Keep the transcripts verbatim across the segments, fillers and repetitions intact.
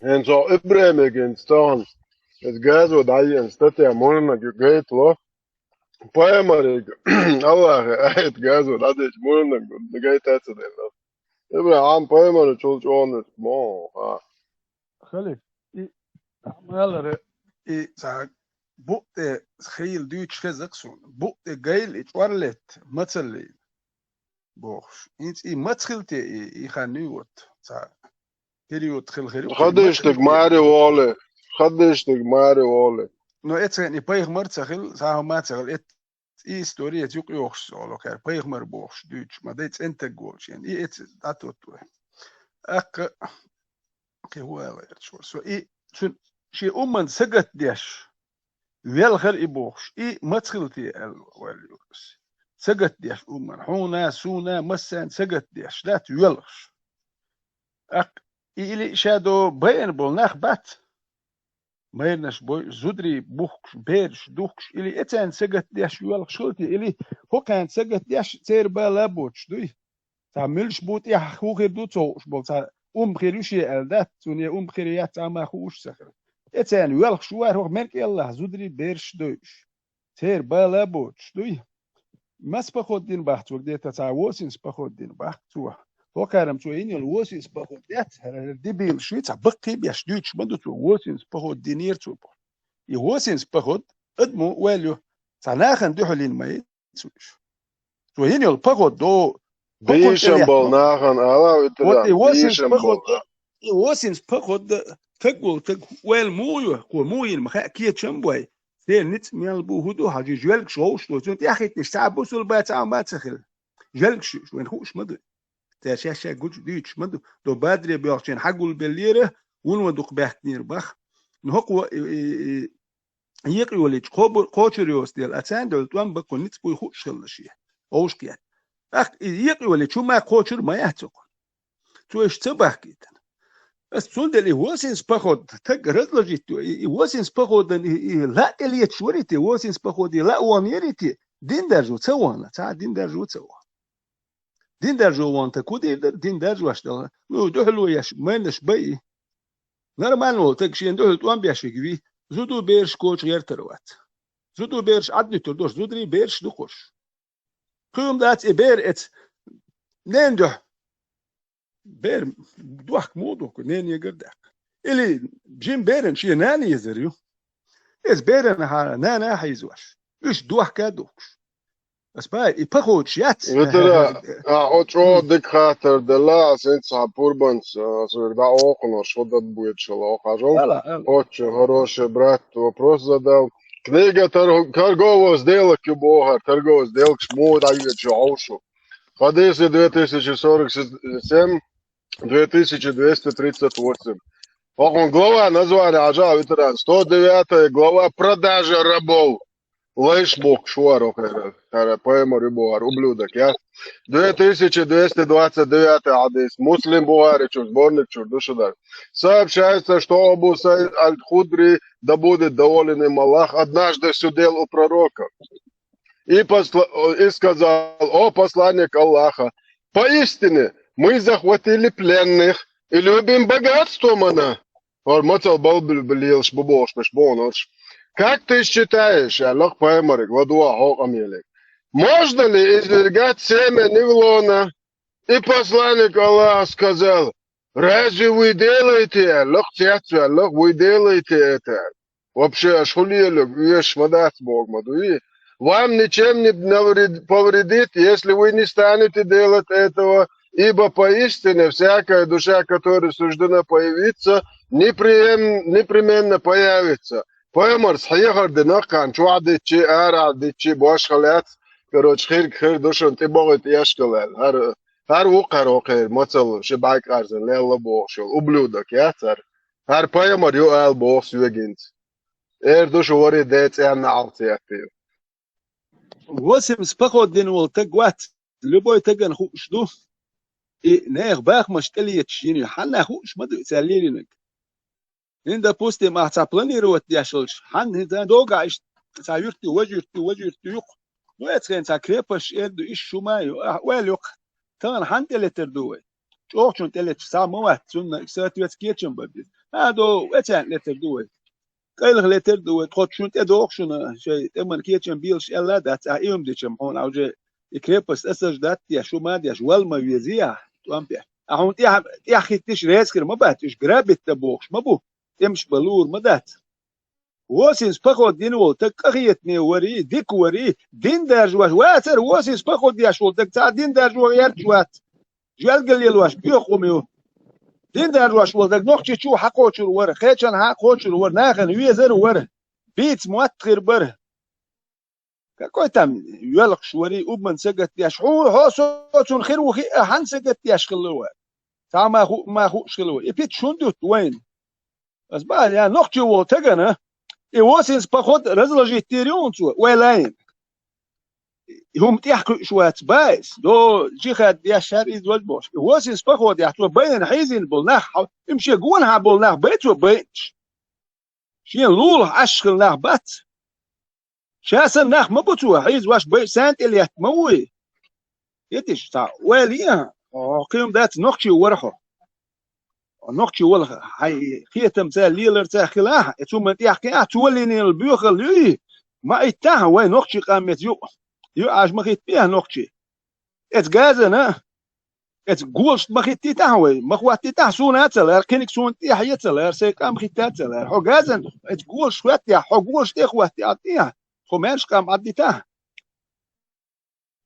ХӀинца хьо ИбрахӀиме гинца тахана, иза газо дӀаеана статья мурнаг ю гайтало, пайхамарга Аллахьа аят газо дӀадеча мурнаг гайтаца делла. ИбрахӀим пайхамарчул чӀоагӀа мо, а. Халиф, и, амалара, и, ца, букъе хил дуьйцуш хеза-кх суна. Букъе гайла и чӀорлетта, мацаллийна бохуш. ХӀинца и маца хила те и, и хан нуй вот, ца, период хила хир ю, хадиштаг маца хила те. Маре воле, хадиштаг маре воле. Но эцхен и пайхамар ца хила, сахьа ма ца хила, эт и история эца юкъа йохуш со олу кхаьр, пайхамар бохуш дуьйцуш, ма дай цӀентаг волчу, и эца дӀатотту вай. Аккха, кхин хӀун ала гӀерташ вара со. И цуьнан шен умман сагатдеш, велхар и бохуш, и маца хила те аьлла ваьлла юрас. Сагатдеш умман, хьуна, суна, массарна сагатдеш, дац велхаш. Аккха, и или ша до байина болу нах бац. Майранаш бой, зударий бухкуш, бераш духкуш, или эцарна сагатдеш велхаш хила те, или хӀокхарна сагатдеш церан бала боцуш дуй? Цхьа муьлш бу тӀехь хӀун хир ду ца хууш болу, цхьа умба хир ю шен аьлла дац, цунна я умба хир яц, цхьа ма хууш ца хир. Эцарна велхаш ву вара хӀокху мерг Аллахь, зударий бераш дойуш. Церан бала боцуш дуй? Мас поход дина бахьа цо, где-то цхьа восемьдесят поход дина бахьа цо. ХӀокхарам цо йина йолу восемьдесят поход яц, хӀара дебилаш ю, цхьа баккхий беш дуьйцуш ма ду цо, восемьдесят поход динера цо боху. И восемьдесят поход адамо ойла ю, цхьа нахана дуьхьал йина ма ю цо уьш. Цо йина йолу поход до, хӀокхунна тӀе лаьтта болу нахана ала витара. Вот и восемьдесят поход, и восемьдесят поход, таг волу таг ойла муха ю, кхо муха йина ма хаьа, кечам бой. Церан ницкъ мел бу, хӀун ду, хьажий жоьлгаш вовш ду, цунна тӀаьхьахӀиттинаш цхьа а бусулба, цхьа а мацах хила. Жоьлгаш шу, вайн хууш ма ду. Цара шаьш-шаьш гучу дуьйцуш ма ду. До Бадре боьлхучийн хьагулбеллера, вуно дукха баьхкинера бах. Но хӀокхо, и, и, и, екъа йолийча, кхобур-, кхочур йоцу дела, а царна долу тӀом баккхо ницкъ буй хууш хилла шен. Вовшах кхетта. ТӀаккха и екъа йолийча, хӀума кхочур ма яц хӀокхо. Цо иштта ца бахкийтина. Ас цундела и восемьдесят поход таг разложить ю, и, и восемьдесят походан и, и лаъ тӀе леташ варий те, восемьдесят поход и лаъ вон ярий те, дин даржо ца вахана, цхьа а дин даржо ца вахана. Дин даржо вахана таг хӀун дийр дара, дин даржош дала. Ну, дуьхьало еш, майнаш байи. Нормально волу таг шена дуьхьал тӀом беш вига вий, зуду бераш кочу гӀертар вац. Зуду бераш Ӏаднуьтур дош, зударий бераш дукхуш. Кхуьйма дац и бер эца. Нен дуьхьа. Бер дохка муха дохку, ненегар даккха. Или жим беран шен нана езар ю. Эца беран хьара нана хьийзош. Уьш дохка дохкуш. Ас бай, и похочуш яц. Витара, а, о, чӀо дика хаттар делла, ас хӀинца хьан пурбанца, ас вер дӀа оханаш, хӀо дад буьйцуш хила, охажал. Ала, ала. Очень хороший брат вопрос задал. Книга тор-, торгового сделок ю бохар, торговый сделкаш муха дӀайоьдуш хьовшу. Хадисы две тысячи сорок семь, две тысячи двести тридцать восемь. Охун глава название Аджа Витаран. Сто девятая глава продажа рабов. Лайш бохуш вара, хара, хара, пайхамар ю бохар, ублюдок, я. Две тысячи двести двадцать девятый хьадис. Муслим Бухари чур, сборник чур, душа дар. Сообщается, что Абу Саид Аль-Худри, да будет доволен им Аллах, однажды сидел у пророка. И, посла-, и сказал: «О посланник Аллаха, поистине мы захватили пленных и любим богатство мана». Ор мацал балбил-, лелаш бу бохуш, беш бохуш. «Как ты считаешь, Аллах пайхамарик, ладуа хьо къамелик, можно ли извергать семя невлона?» И посланник Аллаха сказал: «Разве вы делаете, Аллах, цец, Аллах, вы делаете это? Вообще, аш хулиелуг, уьш ма дац боху ма дуй? Вам ничем не навред-, повредит, если вы не станете делать этого, ибо поистине всякая душа, которой суждено появиться, неприем-, непременно появится». Пайхамарс хьехар дина кхана чохьдиччи, арахьдиччи, бошхал яц. Короче, хирг хир ду шун, тӀебогӀи тӀешкал аьлла. ХӀара, хӀара ву кхара вокхера, мацалла, ши бӀаьг къарзина лелла бохуш йолу, ублюдок яц хӀара. ХӀара пайхамар ю ала боху соьгинца. Эр ду шу вари ден цӀенна алц яттийла. Восемьдесят поход дина волу таг вац, любой тагана хууш ду. И нехан бахамаш тӀелеташ йина ю, хьанна хууш ма ду и цара лелийнарг. ХӀинца, допустим, ахь цхьа планировать деш волчу, хьанна хӀинца догахь иштта цхьа юьрту, важа юьрту, важа юьрту юккъу. Ну, эцхен цхьа крепость эр ду, иштта шу ма ю, ахь ойла юккъу. Тахана хьанна тӀелетар ду вай? чӀоагӀачун тӀелеташ цхьа ма вац, цунна соответственно кечам бан беза. ХӀа, до, вецан летар ду вай. КӀайлах летар ду вай, тхо шун тӀедогӀу шуна, шай тӀеман кечам белаш аьлла дац, а иум дечам хьона, а уже и крепость осаждать деш, шу ма деш, вал ма вези, а, тӀом пе. А хьона тӀехь, тӀехь хиттиш резкар ма бац, уж грабить да бохуш ма бу, тӀемаш бан луур ма дац. Восинс поход дина волу таг къахетаме вари, дика вари, дин даржош вацара, восинс поход деш волу таг цхьа дин даржо гӀерташ вац. Жоьлгал лелош боьха хӀума ю. Дин даржош волу таг нохчи чу хьакхочур вара, кхечан хьакхочур вара, нахана везар вара, бийца мотт хир бара. Какой там йоьлхуш вари, убман сагатдеш, хьо, хьо со цунна хир ву хиъа, хьан сагатдеш хилла вара. Цхьа ма ху-, ма хууш хилла вара. И питча хӀун дутту вайна? Ас баьхьа, я нохчи волу тагана, и восинс поход разложить дийр ю цо, вай лайна. И хӀума тӀехь кхуьуш вац баьхьа, до джихад деш шар иза важ бохуш. И восинс поход яхь цо байна хьийзина болу нах, хьо-, им шен гонахьа болу нах бай цо байнаш. Шен лулахь Ӏаш хила нах бац. Ша санна нах ма бу цо, хьийза ваш бай сан тӀе летта ма вуй. Итиш цхьа ойла е, хьо кхин дац нохчи вара хьо. Нохчи вала хьай кхетам ца лелар ца хилахь, э, цу ма тӀехь кхин ахь, цу валлинел боьхал юй, ма иттахь вай нохчи къаммец юкъа. Ю аш ма хитта бехьа нохчи. Эца газана, эца голашна ма хиттийтахьа вай, ма хӀоттийтахьа суна а ца лара, кхиниг суна тӀехь е ца лара, сайн къам хитта а ца лара. Хьо газана, эца голаш хӀоттехь, хьо голаш тӀе хӀоттехь, тӀехь, хьо маьрша къам Ӏаддитахьа.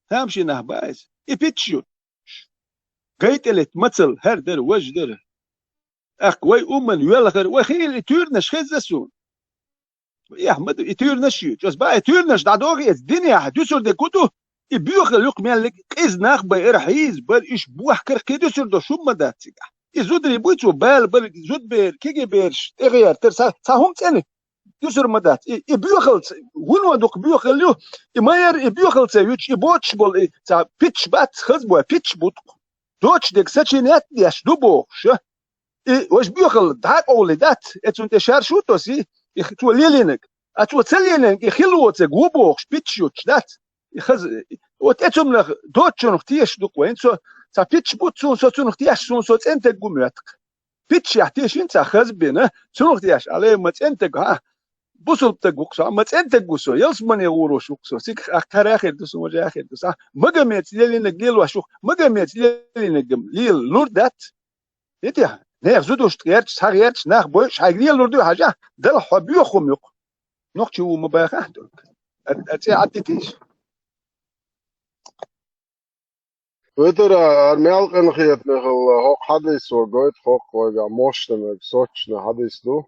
Тамашийна нах баьхьа. И питча ю. Гай тӀелетта мацалла, хӀара дара, важа дара. ТӀаккха вай умман йоьлхара, вай хийла и туьйранаш хезза суна. Эхь ма ду, и туьйранаш ю. Чос баьхьа, и туьйранаш дӀадоху эца динехь, дуьсур дерг хӀун ду? И боьхал юкх меллиг къиза нах байара, хьийза бара, иш бохкар кхин дуьсур до, шун ма дац цигахь. И зударий буй цо бала бара, зудбер, кегий бераш, тӀегӀертар, ца, ца хӀума цӀена дуьсур ма дац. И, и боьхалца, вуно дукха боьхал ю, и ма яра, и боьхалца юьтуш, и боцуш болу, и ца питча бац, хаза бой, питча бу тхо. Доцуш дерг сочинять деш ду бохуш, а? И важа боьхалла дӀакъовлий дац, э, цунна тӀе шар шу тоси, и х-, цо лелийнарг. А цо ца лелийнарг, и хилла воцург ву бохуш, питча юттуш дац. И хаза, и, вот э цумнах доцучунах тешаш ду-кх вайн, со ца питча бу суна, со цунах тешаш, суна со цӀентаг ву моьтту-кх. Питча яхь тешина ца хаза бина, цунах тешаш, алай ма цӀентаг, хьа, бусулба таг ву-кх со, ма цӀентаг ву со, ялсамане гӀурош ву-кх со, цигахь ахкара хир ду, суна важа хир ду, са, Магомеца лелийнарг лелош ву-кх, Магомеца лелийнарг лела лур дац. Итехь, нехан зудушна гӀерташ, схьагӀерташ, нах бойуш, хьайга лелур ду хьажахь, Далла хьо боьха хӀума ю-кх. Нохчи ву ма баьхахь только. А, а цӀе Ӏаддитийша. Витара, ара мел къинхетаме хилла, хӀокху хьадисо гойту хӀокху вайгахь мощный, сочный хьадис ду.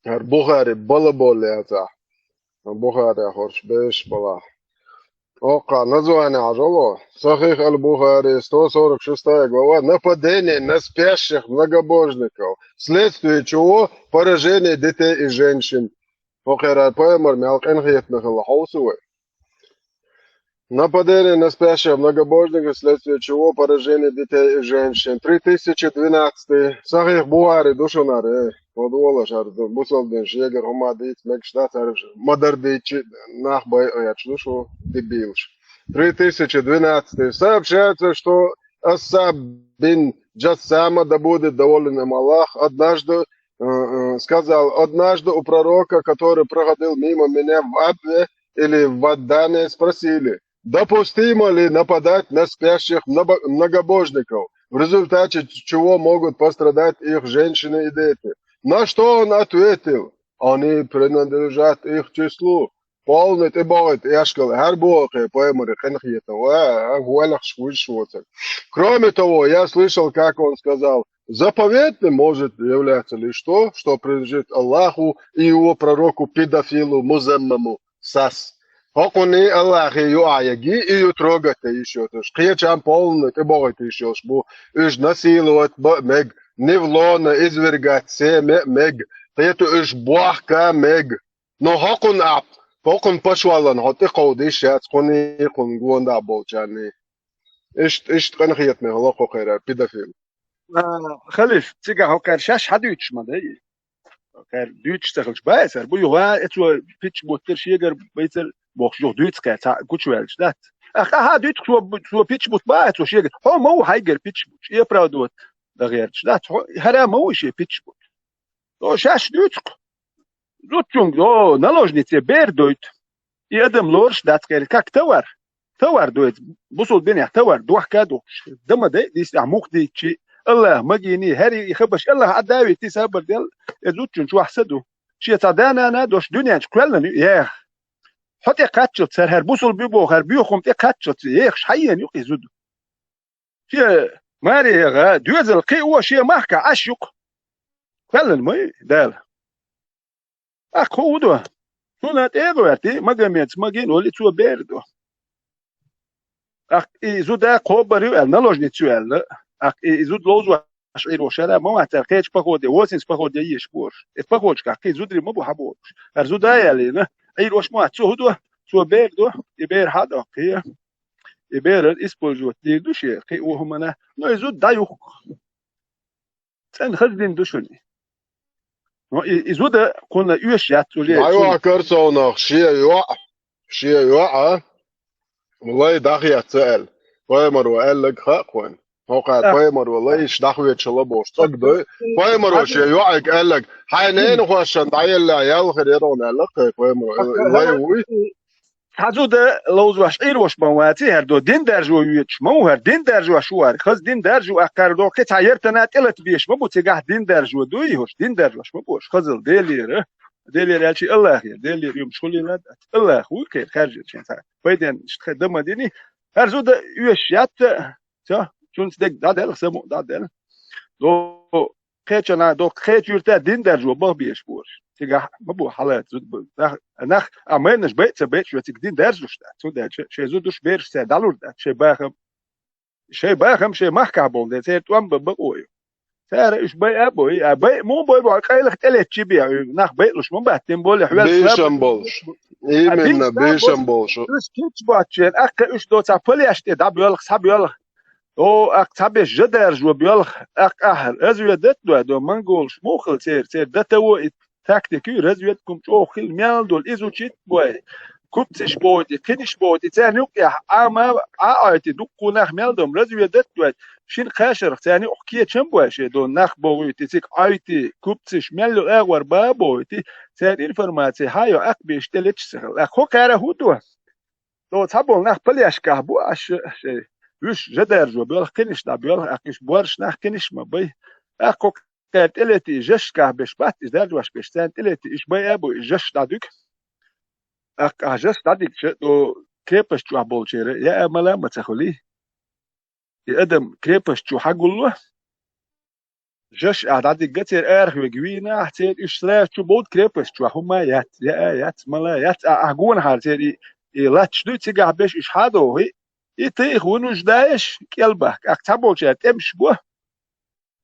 ХӀара Бухари балаболла яцахь. Бухари хӀорш беш балахь. ХӀокху название хьажало. Сахих аль-Бухари, сто сорок шестая глава, нападение на спящих многобожников, вследствие чего поражение детей и женщин. ХӀокхерара пайхамар мел къинхетаме хилла хьовсу вай. Нападение на спящих многобожников, вследствие чего поражение детей и женщин. Три тысячи двенадцатый. Сахих Бухари ду шуна хӀара, э. Хьо долаш хӀара, бусалба дин шегара хӀума дийца мегаш дац, хӀара ма-дарра дийцча нах байъа гӀерташ ду шу, дебилаш. Три тысячи двенадцатый. Сообщается, что Ассаб бин Джассама, да будет доволен им Аллах, однажды, э, э, сказал: «Однажды у пророка, который проходил мимо меня в Абве или в Адане, спросили, допустимо ли нападать на спящих много-, многобожников, в результате ч-, чего могут пострадать их женщины и дети?» На что он ответил: «Они принадлежат их числу». Полный тӀебогӀийта эшкал, хӀара боху кхе пайхамаре къинхетам, ва, хӀаллакьш вуьйш воцург. Кроме того, я слышал, как он сказал: «Заповедным может являться лишь то, что принадлежит Аллаху и его пророку педофилу музаммаму сас». ХӀокхунний Аллахе юкъахь яги, и ю трогать йиш йоцуш. Кхечам полный тӀебогӀийта йиш йолуш бу. Уьш насиловать бан а мега, невлона извергать семя а мега, кхета уьш бохка а мега. Но хӀокхунна ахь, хӀокхунна пашваллан хьо тӀекховдийш яц, кхунний, кхунна гондахь болчарний. Иштта, иштта къинхетаме хилла кху кхерар, педофил. А, халиф, цигахь хӀокхара шаьш хьадуьйцуш ма дай. ХӀокхара дуьйцуш ца хилча баьсар бу, юха а, э, цо питча буттар шегара байцар бохуш, юха дуьйцу кхаьра, цхьаъ гучуваьлча дац. Ахьа, ахьа дуьйцу, цо, цо пича бут бац, цо шега. Хьо ма ву хьайгара пича буташ, и оправдывать дан гӀерташ дац. Хьо, хӀара ма ву шен пича буташ. Цо шаьш дуьйцу-кх. Зудчунга, о, наложнице бер дойту. И адам лоруш дац кхерга, как товар. Товар дойту. Бусул бинехь товар дохка а дохуш. Дама дай, дийцахь мух дийцчи. Аллах магийни, хӀари и хабаш Аллах Ӏадавитти сабар дел, э зудчун чохь са ду. Шен цхьа да-нана дош дуьнен чу кхоьллина ю, еха. Хьо тӀе кхаччалц, хӀара, хӀара бусул би боху, хӀара боьхум тӀе кхаччалц, ехаш хьаена ю-кх и зуда. Шен маре яха, доьзал кхио шен махка Ӏаш ю-кх. Кхоьллина ма ю Дала. Ахьа хӀун ду? Цунна тӀе а гӀоьртий, Магомедс магийна волий, цо бер ду. Ахьа и зуда кхобар ю аьлла, наложница ю аьлла. Ахьа и зуда ловзош Ӏийр ву шара, ма вац цара кхечу походе, восемьдесят походе еш борш. И походашкахь кхин зударий ма бу хьан борш. ХӀара зуда а ялийна, Ӏийр ву ма вац, цо хӀун ду? Цо бер ду, и бер хьан доккхий. И берар использовать дийр ду шен, кхин ву хӀумана, но и зуда дӀаюхку. ЦӀена хаза дин ду шуна. Но и, и зуда кхунна оьшуш яц уже. Дайо цунна. Карсонах шен йоӀ, шен йоӀа лай дӀахецна аьлла. Пайхамаро аьлларг хаьа кхойна. ХӀокхара пайхамаро лайш дӀахоьцуш хилла бохуш цӀогдой. Пайхамаро шен йоӀайга аьлларг, хьайн ненахошна дӀаелла ял хир яра хьуна аьлла кхай пайхамаро. И лай вуй. Цхьа зуда ловзош Ӏийр ву ма вац, хӀара до дин даржо воьдуш ма ву хӀара, дин даржош ву хӀара, хаза дин даржо аккхар до, кхин цхьа яртана тӀелата беш ма бу, цигахь дин даржо дуй хӀорш, дин даржош ма бу хӀорш, хазал Делера. Делера аьлчи Аллахера, Делера юмаш хуьлийла дац. Аллах вуй кхера хаьржира шен цхьа. Пайден иштта дан ма дини. ХӀара зуда оьшуш яц, цо, цунца дерг дӀаделла, самукъа дӀаделла. До кхечана, до кхечуьрта дин даржо баха беш борш. Цигахь ма бу хьалаца зуда бу. Нах, нах, а майнаш бай а ца бай, шо цига дин даржуш дац. Цундела шайн зудаш бераш цара дӀалур дац. Шайн бахам, шайн бахам шайн махкахь болу де, церан тӀом бан бакъо ю. Цара уьш бай а бой, а бай, муха бой боху, къайлаха тӀелеттачи бехьа, нах бай а луш ма бац, тем более хьоьлла бийшам болуш. Именно, бийшам болуш. Уьш кирча боцчен, аккха уьш доцахь палеш тӀе дӀабоьлха, схьабоьлха. О, аккха цхьаберш жа даржо боьлха, аккха ахьа разведать дой, до монголаш муха хила церан, церан д т о и тактика ю, разведкум чӀогӀа хила мел долу, изучить бой. Купцаш бохуьйтий, кхинаш бохуьйтий, царна юккъехь Ӏама Ӏа Ӏойтий, дуккха нах мел дом разведать дой. Шина кхашарх царна юкъахь кечам бой шен до нах бохуьйтий, цига Ӏойтий, купцаш мел йо агӀор ба бохуьйтий, церан информаци хьан йо аккха беш тӀе леча ца хила. Аккха хӀо кхара хӀун до? Цо цхьаболу нах палешкахь бу аш шайн. Уьш жа даржо боьлха, кхинаш дӀабоьлха, аккха уьш борш нах кхинаш ма бай. Аккха кхара тӀелетий жашкахь беш бац, иза даржош беш, царна тӀелетий, уьш бай а бу, и жаш дӀадуьгу. Аккха ахьа жаш дӀадигча, до крепость чохь болчеран, яа мала а ма ца хуьлий. И адам крепость чу хьагулло, жаш ахь дӀадигга церан арахь вега вийна ахь церан, уьш сразу чу болду крепость чохь, хӀума яц, яа яц, мала яц, а, ахь гонахьара церан и, и латташ дуй, цигахь беш уьш хьадохий, и тайха вунуш даеш, кӀел бахка, ахь цхьаболчара тӀемаш бо,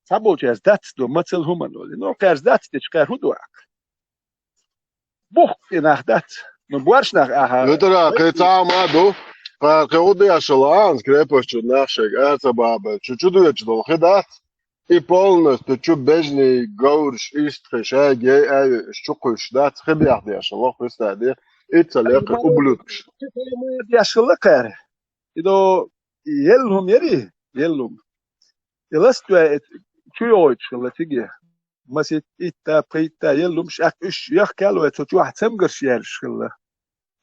цхьаболчаьрца дац до, мацалла хӀуманал. Ну, кхаьрца дац дечу, кхаьр хӀун ду ахь? Бух и нах дац. Ну, борш нах ахьа. Витара, кхин цхьа а ма ду. Кхаьр кхин хӀун дешал, анс крепость чу нах шайга а ца бабелча, чу доьдуш долу хи дац. И полностью чу бежний говраш, истхи, шайга яй а йой, уьш чу кхуьйсуш дац, хи бех дешал, ваха хӀуьста де. Иццал яккхи ублюдкаш. Дешал кхаьр. И до елла хӀума яри, елла хӀума. И ластоьй чу йогӀуьйтуш хилла циге. Масийтта, итта, пхийтта, елла хӀумаш, аккха уьш яхкал вай цу чохь цамгарш яьржаш хилла.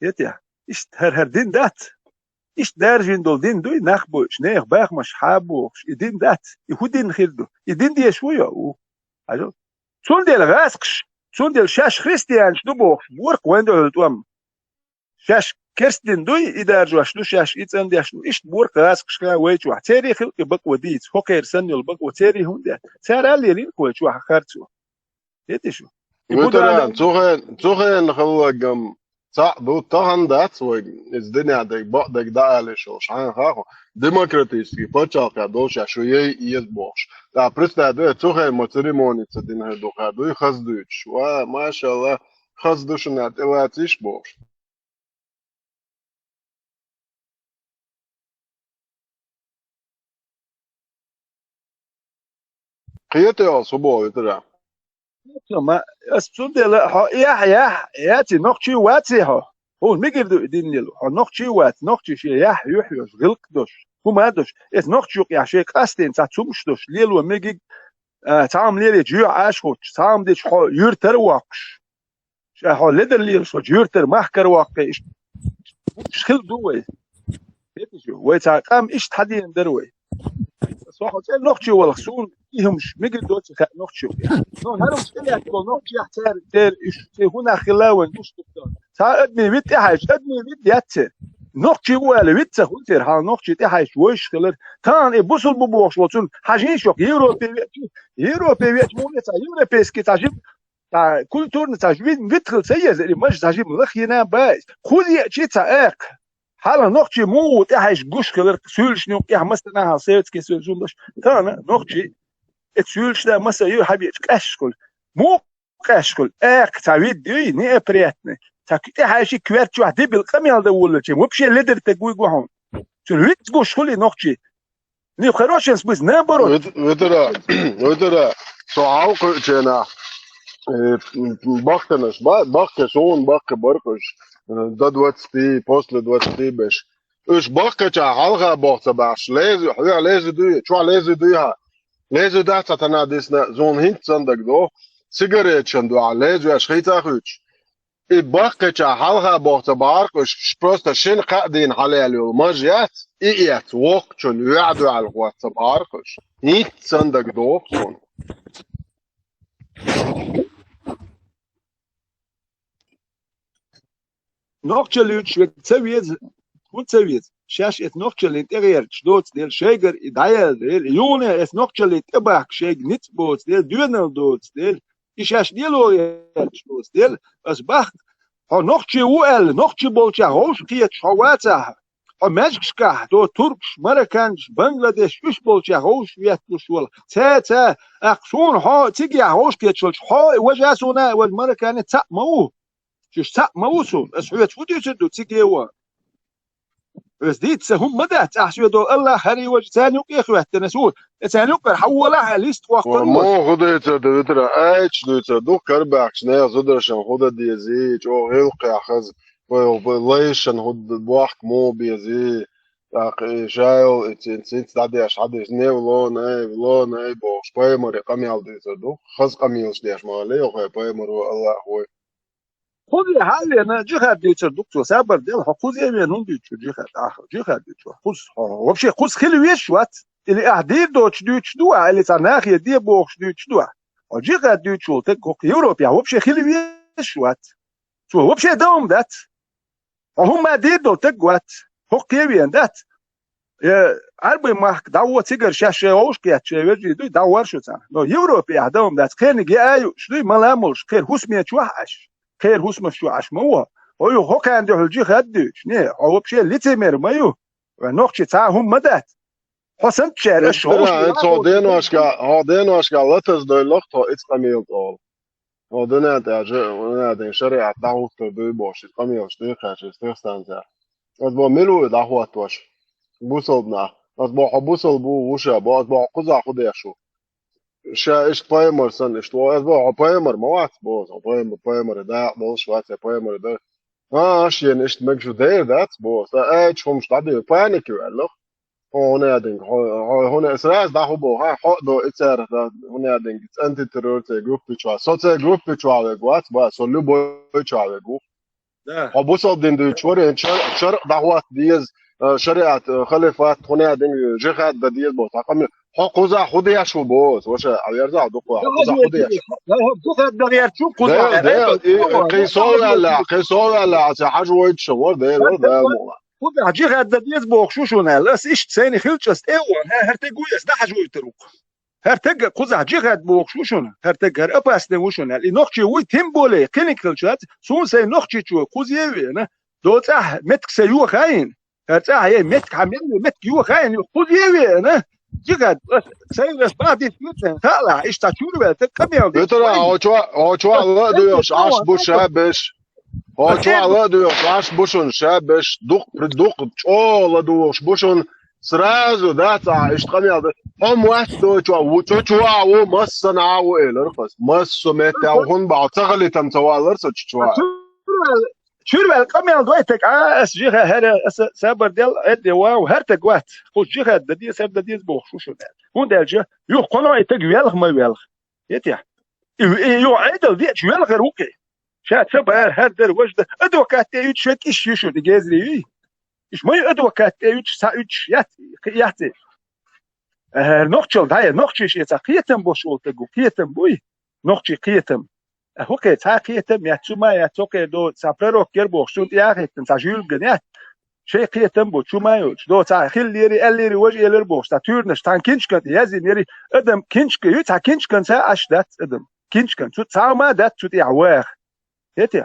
Хетий? Иштта хӀара-хӀара дин дац. Иштта даржийна долу дин дуй, нах бойуш, нехан бахамаш хьабохуш, и дин дац. И хӀун дин хир ду? И дин деш ву йо ву? Хьажал. Цундела гӀаскхаш, цундела шаьш христианаш ду бохуш, борх вайн дуьхьал тӀом. Шаьш керстдин дуй, и даржош ду шаьш, и цӀандеш ду, иштта борх гӀаскхашка вай чохь. Церий хилкъи бакъо дийца, хӀокхеран санна йолу бакъо церий хӀунда дац? Цара а лелийна вай чохь харцо. Хетий шу? И Витаран, Будалан цу хен-, цу хенахь хилларгам цхьаъ ду, тахана дац вайга, иза динехь дерг, бакъдерг дӀаалийша волуш, хьан хаьа хьо? Демократический пачхьалкхехь долуш шу яй еза бохуш. ТӀаккха представь де, цу хенахь ма церемони ца дина хир ду кхаьр дуй, хаза дуьйцуш. Ва, машалла, хаза ду шуна тӀелацийша бохуш. Кхетий хьо, хӀун боху Витара? Ма, ас цундела хьо эхь, эхь, яций, нохчий ваций хьо? Хьуна мегар ду и дин лело. Хьо нохчи вац, нохчи шен яхь юхь йош, гӀиллакх дош, хӀума дош. Эс нохчи юкъехь шен къастийна цхьа цумаш дош лело мегиг, а, цхьа хӀума лелийча юьхь Ӏаш хӀуттуш, цхьа хӀума дича хьо юьртара воккхуш. Ша хьо ледар лелаш хӀоч юьртара махкара воккхе иштта. Уьш хила ду вай. Хеташ ю? Вай цхьа къам иштта хьадеана дара вай. Со хьо цӀе нохчи валах, суна и хӀумаш мегар доцу хаьа нохчи. Но хӀара хӀумаш тӀелаьцна болу нохчех цара, цара уьш цӀе хӀунах хила вайн гуш ду. Цхьа адми вид тӀехьаьжча, адми вид яц церан. Нохчи ву аьлла, вид ца хуьлу церан, хьан нохчи тӀехьаьжча войш хилар. Тахана и бусул бу бохуш волу цунна хьажийша йоккха Европе веача, Европе веача муха цхьа европейский цхьа жим, цхьа культурный цхьа жим вид хила ца еза, и маж цхьа жим лахйина баьс. Кхуза еача цхьа эккха. Хьалха нохчи муха ву тӀехьаьжча гуш хилар, суьйлашна юкъехь массанахьа советский союз хӀуманаш. Тахана нохчи, и суьйлашна масса ю хьабеача къаьсташ хуьлу. Муха къаьсташ хуьлу. Эккха цхьа вид юй, неопрятный. Цхьа тӀехьаьжча коьрта чохь дебил къамел дан воллучу, вообще ледар таг вуй гу хьуна. Цуьнан вид гуш хуьлу и нохчи. Не в хорошем смысле, наоборот. Вед-, ведара, ведара, со хьалкхуьучу хенахь, э, бахканаш, ба-, бахка суна, бахка баркъуш, э, до двадцати, после двадцати беш. Уьш бахкача хьалха боху ца бахьаш, леза, хьоьга леза дуй, чохь леза дуй хьан? Леза дац хьан тана дисна, зуна хӀинца сандаг до, сигареташан дуьхьа леза веш хийца хуьйцуш. И баккхича хьалха боху ца бахьаркхуш, просто шина кхаа дийна хьалаьлла йолу маж яц, и эц воккхачун веа дуьхьал гӀоц ца бахьаркхуш. ХӀинца сандаг доху суна. Нохчалла юьйцуш верг ца веза, хӀун ца веза? Шаьш эца нохчаллин тӀегӀерташ доцу дела, шайгара и дӀаяьлла дела, юхана эца нохчаллин тӀебахка шайга ницкъ боцу дела, доьналла доцу дела, и шаьш лело гӀерташ доцу дела, ас бахка, хьо нохчи ву аьлла, нохчи болчехь вовшах кхеташ хьо вацахь, хьо маьжгашкахь до туркаш, марокканцаш, бангладеш, уьш болчехь вовшах ветталуш вала. Ца, ца, аккха суна хьо цигехь вовшах кхеташ волчу, хьо а, важа суна а, важа мароккане цхьаъ ма ву. Шуьш цхьаъ ма ву суна, ас хьоьца хӀун дуьйцур ду циге ван? Ас дийца сан хӀума ма дац, ахь соьдо Аллах хӀара и важа царна юкъе хӀоьттина ас ву, и царна юкъара хьан волахь а лист воккхур ву. Муха хӀун дуьйцур ду витара? Айча дуьйцур ду, карабаьхкачу нехан зударшан хӀун дан дезий, чӀогӀа гӀиллакхехь хаза, вай, вай лайшан хӀун д-, бохка муха безий, тӀаккха и шайол, и цин-, цинца дӀадеш, хьадеш, не вло, не вло, не бохуш, пайхамаре къамел дуьйцур ду, хаза къамелаш деш ма валлий, йоххе пайхамар ву, Аллах вуй. Кхуза хьаллена, джихад дуьйцур ду цо, сабар дела, хьо кхуза вена хӀун дуьйцуш ву джихад? Ахь, джихад дуьйцуш ву. Кхуза, хьо, вообще кхуза хила везаш вац? Или ахь дийр доцуш дуьйцуш ду ахь, или цхьа нахе де бохуш дуьйцуш ду ахь? Хьо джихад дуьйцуш волу таг хӀокху Европехь вообще хила везаш вац. Цо вообще дан хӀума дац. Хьо хӀумма дийр долу таг вац. ХӀокху кхевен дац. Э, Ӏарбийн махка дӀагӀо цигара шаьш шайн вовшах кхетта шайн вежарий дуй, дӀагӀор шу царна. Но Европехь дан хӀума дац, кхерниг яа а юуш дуй, ма ламалш, кхера хӀусаме чохь Ӏаш. Кхера хӀусамаш чохь Ӏаш ма ву. Хьо ю хӀокхарна дуьхьал джихад дуьйцуш. Не, хьо вообще лицемер ма ю. Вайн нохчи цхьа а хӀума ма дац. Хьо санна чара аша хӀо Вистара, хӀинца хьо деношка, хьо деношка латаза дойллах тхо иза къамел тӀе олу. Хьо дуьнен тӀехь жа-, дуьнен ден шариат дӀахӀуттур дуй бохуш, иза къамелаш дуй кхаьчча, иза стих станцехь. Ас бо мила ву и дӀахӀоттош? Бусалба нах. Ас бо хьо бусалба ву, ву ша, бо ас бо хьо кхузахь хӀун деш ву? Ша иштта пайхамар санна иштта ву. Ас бо хьо пайхамар ма вац, бо, хьо пайхамар, пайхамаре дакъа долуш вац, я пайхамаре дар. А, аш ена иштта мегаш ву дер дац, бо, сан аьллачу хӀумаш дӀадевлла, паника ю аьллах. Хьо хӀун аьдинга, хьо, хьо хӀун а сразу дӀахӀу боху, хьо а до и цара, да, хӀун аьдинга, антитеррор церан группи чохь. Со церан группи чохь верг вац, ба, со любой чохь верг ву. Да. Хьо бусалба дин дуьйцуш варе, шар-, шаръ дӀахӀотта деза, э, шариат, э, халифат, хӀун аьдинга, жихад дан деза боху. Цхьа къамел, хьо кхузахь хӀун деш ву боху, ваша, а верзахь дукха, хьо кхузахь хӀун деш? Жихад дан гӀерташ ву кхузахь. Дела, дела, и, кхин сов ваьлла, кхин сов ваьлла, а ца хьажа войтуш вара, дела, дела, дела. Кхузахь жихад дан деза бохуш ву шуна аьлла. Ас иштта сайна хилча ас тӀе а вахана, хӀара таг вуй ас дӀахьажа войтур ву-кх. ХӀара таг кхузахь жихад бохуш ву шуна, хӀара таг хӀара опасный ву шуна аьлла. И нохчи вуй, тем более, кхиниг хилча, суна сайн нохчичо кхуза а веана, доцахь меттиг сайн йохайна, хӀара цӀахь е меттиг хьан мел ве меттиг йохайна, кхуза а веана, жихад, ас, сайн ас бахьа дитта ю сайн, хаалахь, иштта чуьра ваьлла, таг къамел деш. Витара, хьо чо-, хьо чохь ла а доьхуш, Ӏаш бу ша беш. Хьо чохь ла а доьхуш, Ӏаш бу шуна ша беш, дукха, дукха чӀогӀа ладугӀуш бу шуна, сразу дац ахьа иштта къамел дан. Хьо мотт до чохь ву, чу чохь ву, массанхьа а ву, элира хаза. Массо меттехь ву хӀунда бахьа, ца халитам ца валлара со чу чохь. Чуьра ваьлла къамел дой таг, а, ас жиха хӀара, аса сабар дел, эдде вау, хӀара таг вац. Кху жихад да деза, хӀара да деза бохуш ву шуна аьлла. ХӀунда аьлча, юха кхо новкъа таг велха ма велха. Хетий? И, и, юха Ӏедал деача велхар ву кхе. Ша ца бара, хӀара дара, важа дара. Адвокат тӀе юьтуш век иш ю шуна, и гезри юй. Иш ма ю адвокат тӀе юьтуш, ца юьтуш, яц, яц. Э, нохчал, да, я нохчи ши, ца кхетам бош волу таг ву, кхетам буй. Нохчи кхетам. А хӀокхе цхьа кхетам яц, цу ма яц, хӀокхе до, цхьа пророк яр бохуш, цунна тӀе а хеттина, цхьа жуьлган яц. Шайн кхетам бу, чу ма йолчу. До цхьа хиллери, аьллери, важа элар бохуш, цхьа туьрнаш, цхьана кинчкан тӀе яздинери, адам кинчка ю, цхьа кинчкан ца аш дац адам. Кинчкан, цу цхьа ма дац цу тӀехь ваха. Хетий?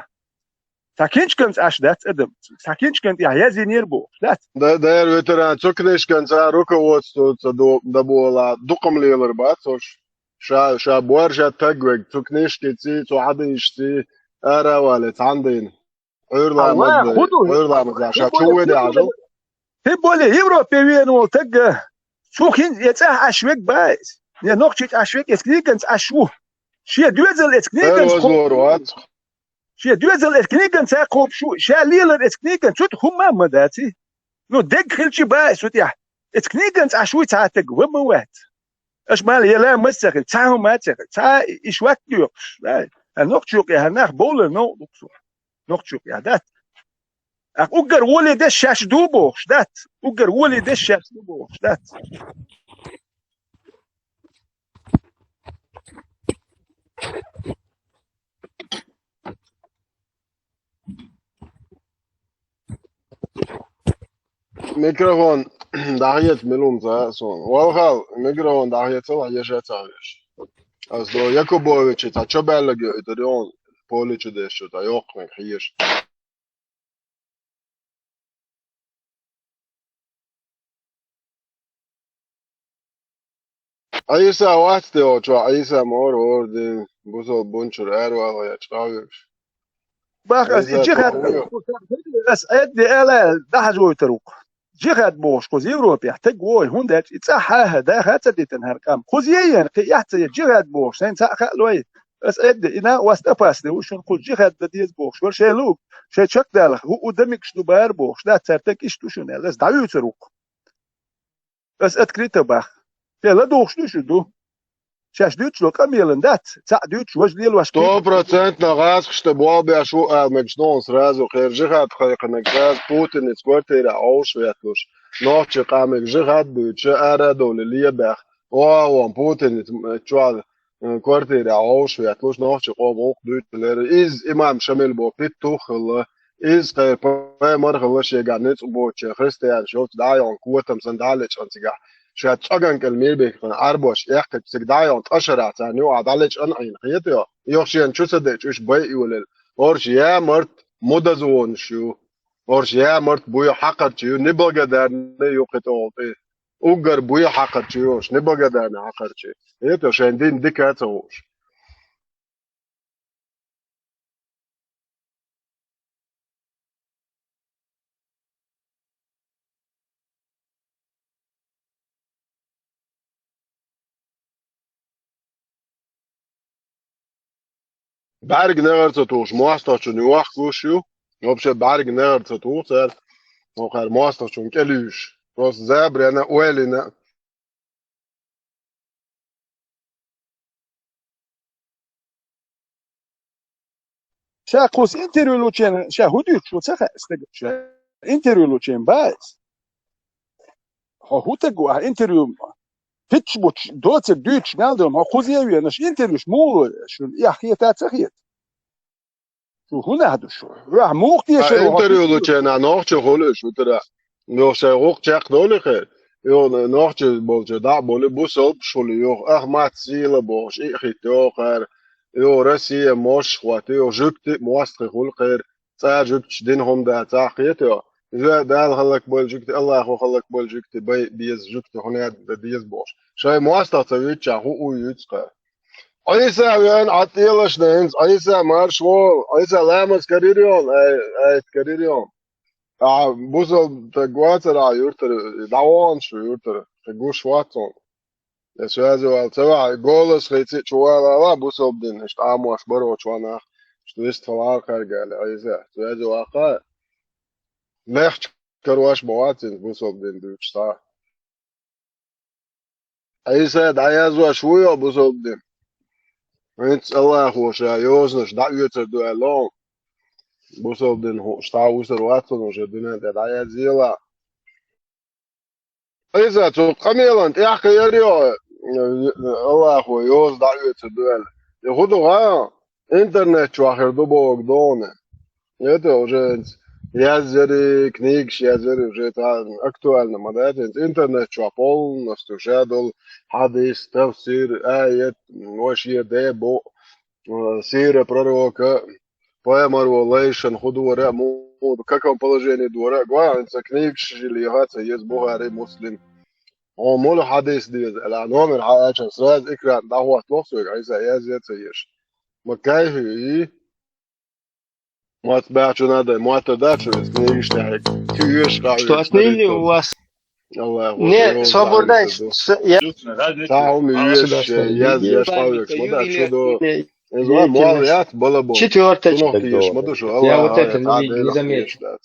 Цхьа кинчканца аш дац адам. Цхьа кинчкан тӀехь яздинера бохуш, дац? Да, да, яр ветеран, цу книжканца руководство ца до-, дабола, дукхам лелар бац, ош. Ша, ша бор, ша таг вег, цу книжкици, цу хьадийшци, ара вале, цхьана дийна. Ӏуьйрламаз, Аллах, хӀун ду? Ӏуьйрламаз, ша чу веде хьажал. Тем более, Европе вена волу таг, цу хин, я цӀахь Ӏаш вег баьс. Я нохчич Ӏаш вег, эс книганца Ӏаш ву. Шен доьзал эс книганца Эр кхо-, вазлор вац. Шен доьзал эс книганца кхобуш ву. Ша лелар эс книган, цу тӀе хӀумма а ма даци. Ну, дег хилчи баьс цу тӀехь. Эс книганца Ӏаш вуй цхьа таг, ва ма вац. Аш мала ела мас ца хил, цхьа хӀума ца хил, цхьа иш вац доькъуш. А нохчу юкъе хӀара нах бовлар новкъа лукху. Нохчу юкъе дац. Ах, уггар воле деш шаьш ду бохуш, дац. Уггар воле деш шаьш ду бохуш, дац. Микрофон дӀахьеца, мила хӀума ца а суна. Валхал, микрофон дӀахьецал, хьеша ца хьеш. Ас до Якубовича цхьа чо баьллаг йоуьйтур йону, поле чу деш чу, цхьа йоккханиг хьеша. Ӏийса вац те оцо, Ӏийса ма вара, вара дин, бусал бунчур аьрвала я чкъавирш. Бах, ас и Ӏийса жихад, кху вуй? Ас Ӏедде ала, дахьажойтар ву-кх. Жихад бохуш кхуза Европехь таг вой, хӀунда аьлча и цӀа хьаха, даха а ца дитина хӀара къам. Кхуза ейена, кхин яхь ца е, жихад бохуш, сайн цхьаъ хаалой. Ас Ӏедде, и накъост опасный ву шуна, кхуза жихад дан деза бохуш. Вара шайн луг, шайн чакхдалах, хӀу у дамикаш ду бара бохуш, дац цара таг иштта ду шуна аьлла, ас дӀавуьйцур ву-кх. Ас открыто бах. Шен ладугӀуш ду шу ду. Шаьш дуьйцуш долу къамелан дац, цхьаъ дуьйцуш важа лелош. Сто процентов гӀазкхашта болх беш ву ала мегаш ду хьуна сразу, кхеран жихад кхайкхинарг сразу Путинца квартирехь Ӏовшахветталуш. Нохчийн къамелан жихад буьйцуш, ара а довлий лебех. Оха вон Путинца чохь, э, квартирехь Ӏовшахветталуш, нохчийн къоман гӀуллакх дуьйцуш лерина. Иза имам Шамил боху питтух а хилла. Иза кхеран пайхамар а хилла, шегахь ницкъ боцучу христианаш йолчу дӀа а йогӀун, котам санна дӀа а лечкъина цигахь. Ша цӀоган кӀел мийрбихкина Ӏарбош эккхича цига дӀа а йогӀун, ткъа шарахь царна юкъахь дӀа лечкъина Ӏийна, хетий хьо? Юха шена чу ца деъча уьш байа йолийла. ХӀорш ямарт мудазонаш ю. ХӀорш ямарт буй хьакхарчий ю, неблагодарный ю кхин тӀехула тӀе. Уггар буй хьакхарчий ю хӀорш, неблагодарный хьакхарчий. Хетий хьо, шайн дин дика а ца хууш. БӀаьрг негӀар ца тухуш, мостагӀчунна йохкуш ю. Вообще бӀаьрг негӀар ца туху цара. ХӀокхара мостагӀчунна кӀелуьйш. Просто забарна, ойлина. Ша кхуза интервью лучен, ша хӀун дуьйцуш ву ца хаьа стага? Ша интервью лучен бац. Хьо хӀун таг ву, ахьа интервью? Пичча бутч, доцург дуьйцуш мел ду, хьо кхуза а венаш, интервьюш муха ло шуна, эхь хета а ца хета? Шу хӀун нах ду шу? Ахьа муха тешар ву хьо? Интервью лучен а нохчо хуьлу уьш ву тара. Йо, шайн гӀуллакх чекхдолу хир. Йо, нохчо болчу дӀа а болу, бусалбаш хуьлу, йо, Ахмат Сила бохуш, и хӀитта йо кхара. Йо, Россия мощ хӀотта, йо, жуьгти а мостагӀий хуьлу кхера. ЦӀа жуьгташ дина хӀума дацахь, кхетий хьо? Иза Дала хӀаллакбойла жуьгти, Аллахо хӀаллакбойла жуьгти, бай беза жуьгти, хӀун яд деза бохуш. Шайн мостагӀа ца вуьйцучохь хӀун у юьйцу кхара? Ӏийса веана Ӏад тӀелаш да хӀинца, Ӏийса марш вон, Ӏийса ламаз карийра йон, ай, айт карийра йон. Ахьа бусалба таг вацара ахьа юьртара, дӀавон шу юьртара, кхин гуш вац хьуна. Я связи вала ца ваьхьа, голос хийци чу вала ала бусалба дин, иштта Ӏамош баро чу ван нах. Что вист фалгӀа кхарга аьлла Ӏийса. Цу язе ваккха, мехча карош ма вац хӀинца бусалба дин дуьйцуш цхьа. Ӏийса дӀаязъеш вуй хьо бусалба дин? ХӀинца Аллахо ша йозанаш дӀаоьцур ду аьлла хьуна. Бусалба дин хууш цхьа вусар вац хьуна, ша дуьнен тӀа дӀаязъелахь. Ӏийса цу къамелан тӀехь кхиар йо, Аллахо йоза дӀаоьцур ду аьлла. И хӀун ду гӀа? Интернет чохь хир ду бохург ду хьуна. Это уже язъяри, книгаш язъяри уже цхьа актуально ма дац. Интернет чохь полностью ша долу хьадис, тафсир, аят, вай шен де бу, э, сира пророка, пайхамаро лайшна хӀун дора а, муха, в каком положении дора а, гой, хӀинца книгаш леха ца еза, Бухари, Муслим. Хьо мула хьадис деза аьлла, номер хьаьчча, сразу экран дӀахӀоттало соьга, Ӏийса язъян ца езаш. Ма кайфа ю и? Мотт баьхча надо, мотт дачу, из книгаш тӀехь. Ты ешь, Что, отныне у вас... Аллах, не, свободно, с-, я... Цхьа хӀума еш, язъеш, къовлеш ма дац, шу ду. Из вай мол яц, балабол. Четвёртый. Цунах тӀе еш ма ду шу, я вот это не, не заметил.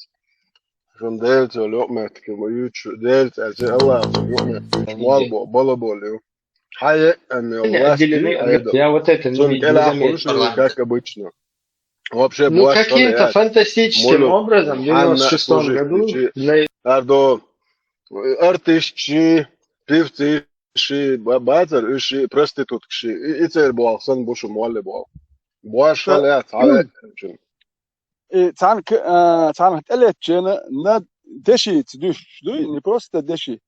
Шун Делаца юкъаметтиг ма юьйцу, Делаца аьлча, Аллахьца юкъаметтиг юьйцу, мол бо, балабол ю. Хьан е, ан, власть отделены, я вот это не, не заметил. Цунна тӀелахь хуьлуш, как обычно. Вообще, ну, каким-то фантастическим образом в девяносто шестом году для... Ардо, артистчи, певци, ши, ба-, бацар, уьш ши, проститутка ши, и, и церан болх санна бу шу молли болх. Бош хала яц, хьан ваьчун. И цхьана к-, а, цхьана тӀелеттачена на дешица дуьсуш дуй, не просто деши.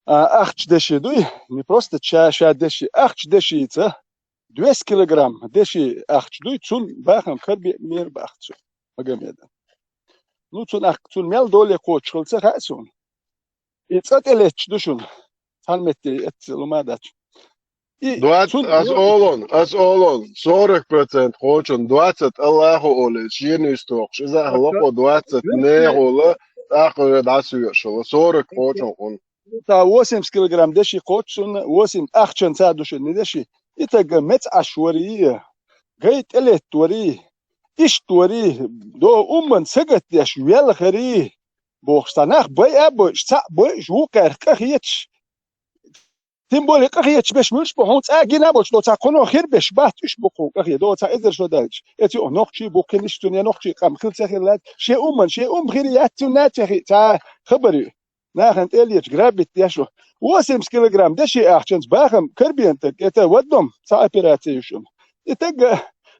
А, ахча деши дуй, не просто ша, ша деши, ахча дешица, двести килограмм деши ахча дуй, цун бахам карбе мер бахцу Магомеда. Ну, цун ах-, цун мел доле кхочуш хила ца хаьа суна. И цӀа тӀелетташ ду шуна. Цхьана метте эцци лума дач. И двадцать, цун ас олун, ас олун, сорок процент кхочун, двадцать Аллаху оле, шен истохуш. Иза лакхо двадцать нехула, тӀаккха дӀасуьйшула, сорок кхочун хун. Ца восемьдесят килограмм деши кхочу суна, восемь ахчан ца ду шуна деши. И тагга меца Ӏаш варий, гай тӀелетта варий, иштта варий, до умман сагатдеш велхарий, бохуш, цхьа нах бай а бойуш, цхьаъ бойуш, вукхаьрх къа хеташ. Тем более къа хеташ беш муьлш бу хьуна, цкъа гина а боцуш, до цхьа кхуно хир беш бац, уьш бу хьуна къа хе, до цхьа эзар шо даьлча. Эци нохчий бу кхин иштта, нохчий къам хила ца хила лаьцна, шен умман, шен умма хир яц, цунна а ца хи, цхьа хабар ю. Нахана тӀелеташ грабить деш ву. Восемьдесят килограмм деши ахчанца бахам карбен таг, это в одном, цхьа операция ю шуна. И таг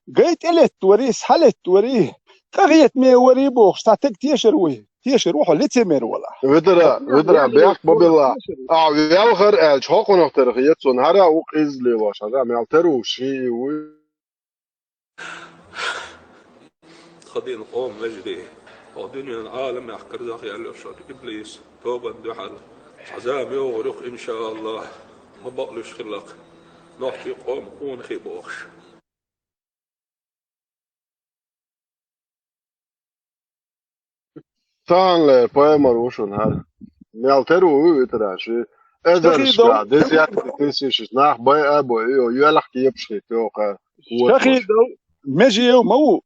гай тӀелетта варий, схьалетта варий, къа хетаме варий бохуш, цхьа таг тешар вуй. Тешар ву хьо лицемер вала. Ведара, ведара, бехк ма билла. А, велхар аьлча, хӀокхунах тера хеташ, хӀара ву къиза лелош, хӀара мел тера ву ши и вуй. Тха дина къоман вежарий, хӀокху дуьненан Ӏаламехь карзахъяьлла йолуш йолу иблис тобанна дуьхьал цхьа зама йогӀур ю-кх, иншааллахӀ, ма бакълуьйш хилла-кх нохчийн къоман къонахий бохуш. Таханлера пайхамар ву шуна хӀара. Мел тера ву витаран ши? Эзаршкахь, десяткаш тысячаш нах бай а бой, йо, йоьлху кепаш хир йоккха. Шахидов Межиев ма ву,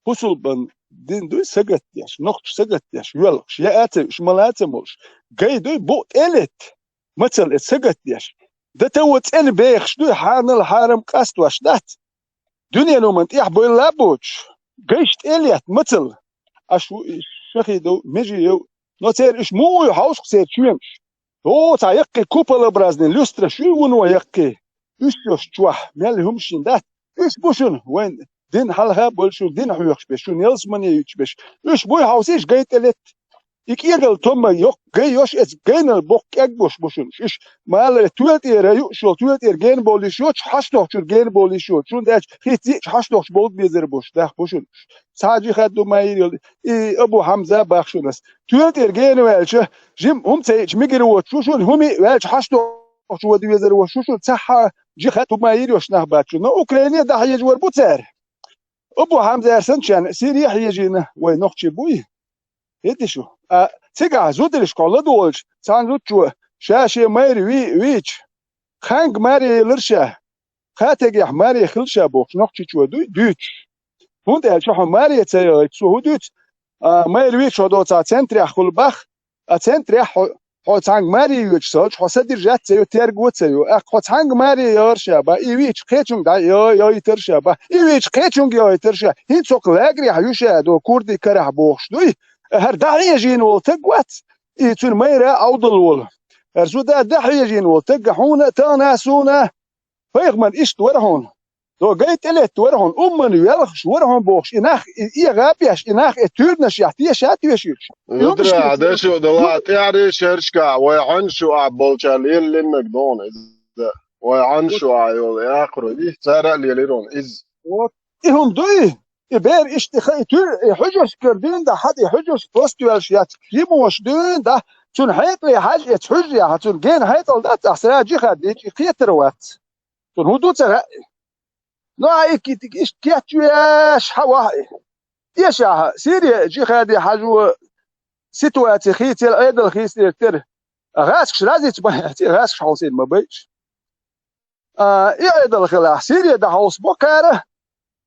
бусулбан дин дуй сагатдеш, нохчаш сагатдеш, йоьлхуш, яа ца юуш, ма лаца молуш. Гай дуй, букъ тӀелетта, мацалла эца сагатдеш. Дан тан вон цӀена бехаш дуй, хьанал хьарам къастош дац. Дуьненан хӀуманна тӀехь бойла а боцуш, гайш тӀелетта мацалла. Аш ву и Шахидов, Межиев, но церан уьш муха ю хьовсу-кх церан чоьнаш? О, цхьа яккхий куполообразный люстраш ю вуно яккхий. Уьш йолуш чохь мел хӀума шина дац. Уьш бу шуна, вайн дин хьалха а болуш, шуна дин хьоьхуш беш, шуна ялсамане юьтуш беш. Уьш буй хьовсийша гай тӀелетта. И кӀегал томма йоккха гай йош эца гайнал боккха кӀегбош бу шуна. Уьш маларе тоьла тӀера юуш йолу, тоьла тӀера гена бовлийш йоцуш, хьаштохчуьра гена бовлийш йоцуш. Шуна даьлча хица зиъча хьаштохчу болу безар бош даха бу шуна. Цхьа а жихад ду ма йийр йолу, и Абу Хьамза бах шуна ас. Тоьла тӀера гена ваьлча, жим хӀума ца йиъча мигира воцуш ву шуна, хӀума йиъ ваьлча хьаштохчу вада везар вош ву шуна. Цхьа а жихад ду ма йийр йош нах бац шуна. Но Украине дӀахьежавар бу цара. Абу Хьамза санна чарна Сири хьежийна вай нохчий буй? ХӀетте шу? А цигахь зударшка ладугӀуьйтуш, цхьана зудчо ша шен майра вий-, вийча, ханга маре елира ша, кхатегехь маре хила ша бохуш, нохчичо дуй, дуьйцуш. ХӀунда аьлча хьо маре ца йойту, цо хӀун дуьйцу? А, майра вича хьо доцахь центрехь хуьлу бах, а центрехь хьо, хьо цхьаьнга маре йоьдуш ца хилча, хьо са диржац ца йо, терго ца йо. ТӀаккха хьо цхьаьнга маре йойтур ша бах, и вича кхечуьнга дӀа йо, йойтур ша бах, и вича кхечуьнга йойтур ша. ХӀинца хӀокху лагерехь ю ша до, курдийн карахь бохуш дуй? ХӀара дӀахьежийна волу стаг вац, и цуьнан майра Ӏовдал волу. ХӀара зуда дӀахьежийна волу стаг, хьуна а, тахана а, суна а, пайхамар иштта вара хьуна. До гай тӀелетта вара хьуна, умман велхаш вара хьуна бохуш, и нах, и эгӀа а беш, и нах, и туьйранашехь теша а тешуьйтуш. Юдра, дешо дала, тӀаьхьарий шершкахь, вай хьуьнна шу а болчара лелалиннарг догӀу иза. Вай хьуьнна шу а йолу, яхаро, и цара а лелийра хьуна иза. Вот. И хӀума дуй, и бер иштта хи-, и туьр, и хьуьжаршкара дуьйна дахьа, и хьуьжаршка доста йоьлуш яц, жимош дуьйна дахьа, цуьнан хьекъале хьажа, эца хьуьжа яхьа, цуьнан гена хьекъал дац, ахьа сара жихад дийча, и кхетар вац. Цунна хӀун ду ца хаьа? Ну, а и китик иштта кечвеш хьан вахьа и? Эшахьа, Сирия жихаде хьажо ситуация хийцел Ӏедал хийцлера тера. ГӀаскаш разица бан яц, гӀаскаш хьовсийна ма байш. А, и Ӏедал хилахь, Сирия дӀахьовсабо кхара,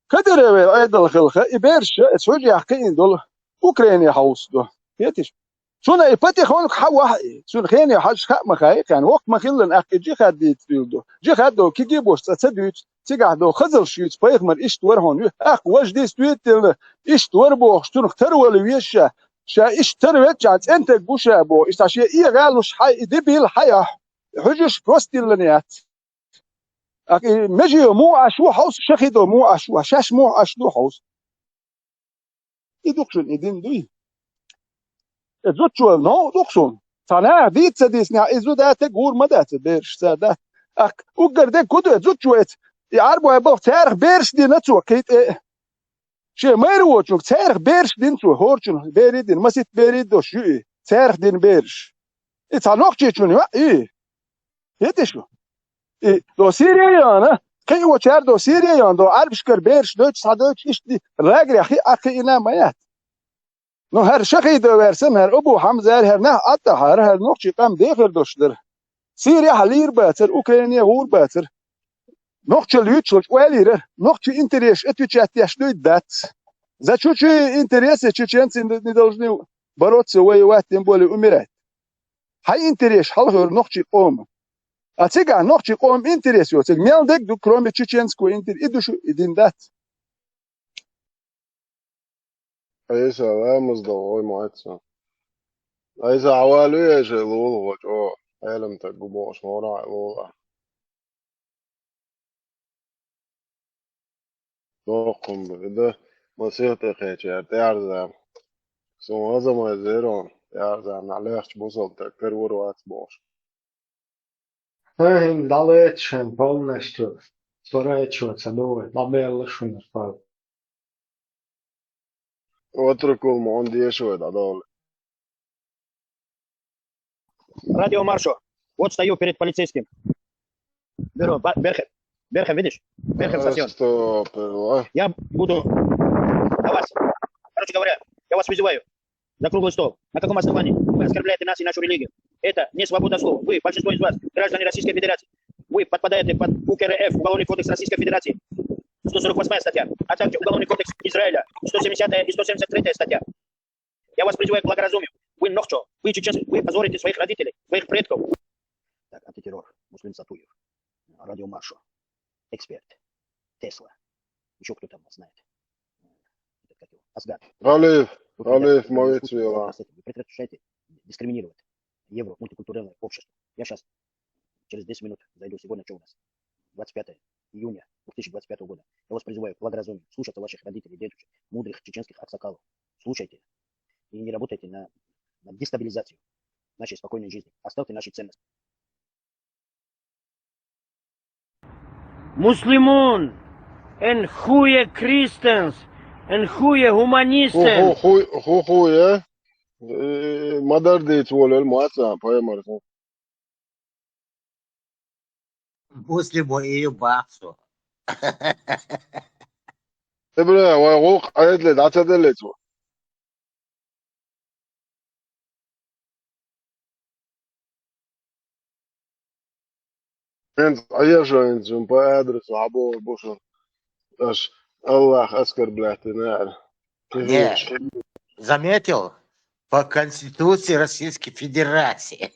Кадыровел Ӏедал хилха, и бераш эца хьуьжехь кхиийна долу, Украине хьовсадо. Хетиш? Цунна и патихонка хьан вахьа и? Цуьнан хене хьажа хаа ма хаьа, кхаьна воккха ма хиллан, аккха и жихад дийца дуьйла ду. Жихад до кигий бош цӀа ца дуьйцу, цигахь до хазалш юьйцу, пайхамар иштта вара хьуна ю. Аккха важа дийца дуьйцу делла, иштта вара бохуш, цунах тарвала веза ша. Ша иштта тарвелча, цӀентаг бу ша боху. Иштта шен эгӀалуш хьай, и дебил хьай ахь. Хьуьжуш просто диллан яц. Аккха и меже муха Ӏаш ву хьовса, шахидо муха Ӏаш ву, шаьш муха Ӏаш ду хьовса. И ду-кх шуна и дин дуй? И зудчо новкъа ду-кх суна. Цхьа наха дийца ца дийцинехь, и зуда тӀе гур ма дац, и бераш ца дац. Аккха уггар дерг хӀун ду, и зудчо эца, и Ӏарбой боху, царах бераш дина цо кхин тӀе. Шен майра воцучуьнга царах бераш дина цо, хӀорачунах берий дина, маситта берий дош ю и, царах дина бераш. И цхьа нохчичунна йоӀ и. Хетиш шу? И до Сирия яна, кхин а вочара до Сирия яна, до Ӏарбашкара бераш дойтуш, схьадойтуш, иштта ди-, лагерехь хи а кхиъна ма яц. Ну, хӀара шахидо ваьр санна, хӀара Абу Хьамза, хӀара нах Ӏадда хьара, хӀара нохчий къам дехар долуш дара. Сирияхь лийр бацара, Украине гӀур бацара. Нохчалла юьйцуш олчу ойла йира, нохчий интерес отвечать деш дуй дац. За чужие интересы чеченцы не должны бороться, воевать, тем более умирать. Хьайн интерес хьалхара нохчий къоман. А цигахь нохчий къоман интерес йоцург мел дерг ду, кроме чеченского интерес, и ду шу, и дин дац. Айса, ламаз до, ой, ма аьтта. Айса, хьавалуьй, айша, лула, вачо, Ӏелам таг гу бохуш, хӀора а лула. Доккхун бу, и да, масех тӀе кхеча, яра тӀаьрза. Сон азамай зерон, тӀаьрза, нах лехча бусал таг, карвар вац бохуш. Ха, хӀинца дӀалоьцу шайн полностью, сворачиваться ду вай, дӀабелла шуна фал. Отрокул ма он дешо вай дӀадовла. Радио Маршо. Вот стою перед полицейским. Беру, ба-, Берхем. Берхем, видишь? Берхем сосёт. Что, перла? Я буду на вас. Короче говоря, я вас вызываю на круглый стол. На каком основании вы оскорбляете нас и нашу религию? Это не свобода слова. Вы, большинство из вас, граждане Российской Федерации. Вы подпадаете под УК РФ, Уголовный кодекс Российской Федерации, сто сорок восьмая статья, а также Уголовный кодекс Израиля, сто семидесятая и сто семьдесят третья статья. Я вас призываю к благоразумию. Вы нохчо, вы чеченцы, вы позорите своих родителей, своих предков. Так, антитеррор, Муслим Сатуев, Радио Маршо, эксперт, Тесла. Еще кто там вас знает? Этот, как его? Асгад. Галиев, Галиев, молитве. Вы прекращайте дискриминировать евро, мультикультурное общество. Я сейчас через десять минут зайду, сегодня что у нас? Двадцать пятое июня две тысячи двадцать пятого года. Я вас призываю к благоразумию, слушаться ваших родителей, дедушек, мудрых чеченских аксакалов. Слушайте и не работайте на, на дестабилизацию нашей спокойной жизни. Оставьте наши ценности. Муслимун, эн хуе Кристенс, эн хуе ху, ху, гуманистен. Ху, ху, ху, ху, э? Э, мадар дийца волел, ма аьтта, пайхамар. Муслимо и ю бахсо. Э, бля, вай гӀуллакх Ӏедале дӀа ца деллица ву. ХӀинца Ӏеша, хӀинца шуна по адресу хьабогӀур бу шуна. Аш Аллах оскорблять не надо. Не, заметил? По Конституции Российской Федерации.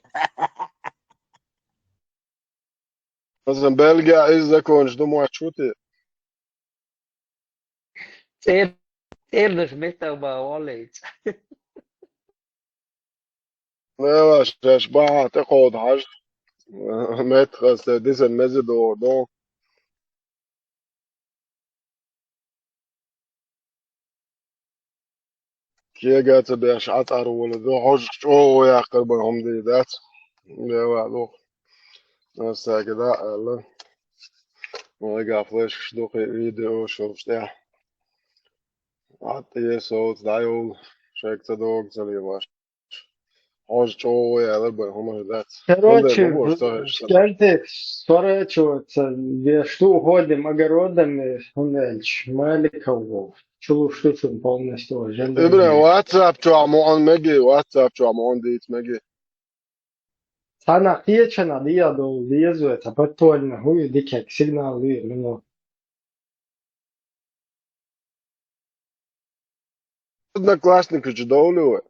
Масан, Бельгия из законш ду моч ву те? Цер, цердаш меттах ба валлайца. Лева, шеш баха тӀекховда хьажа. Меттахаста дисан меза догӀу догӀу. Кега ца беш Ӏа цӀар волу ду, хьожух чӀогӀа яккхар бан хӀума дий дац. Лева лух. Аса саги да аьлла. Мага флешкаш ду кхин видео шуьш тӀехь. Ӏа тӀе совца дӀайовла, шайга ца догу ца лелаш. Хьожа чӀогӀа ялар бан хӀумаш дац. Короче, скажите, сворачиваться, где что уходим, огородами, хӀунда аьлча, Маликов вов. Чулуш шу цун полностью уже. Ибрахим, WhatsApp чохь муӀан меги, WhatsApp чохь муӀан дийца меги. Цхьана кхечана дия долу деза, это подпольно, хӀу ю дикак, сигнал ю, ну. Одноклассникаш чу довлий вай?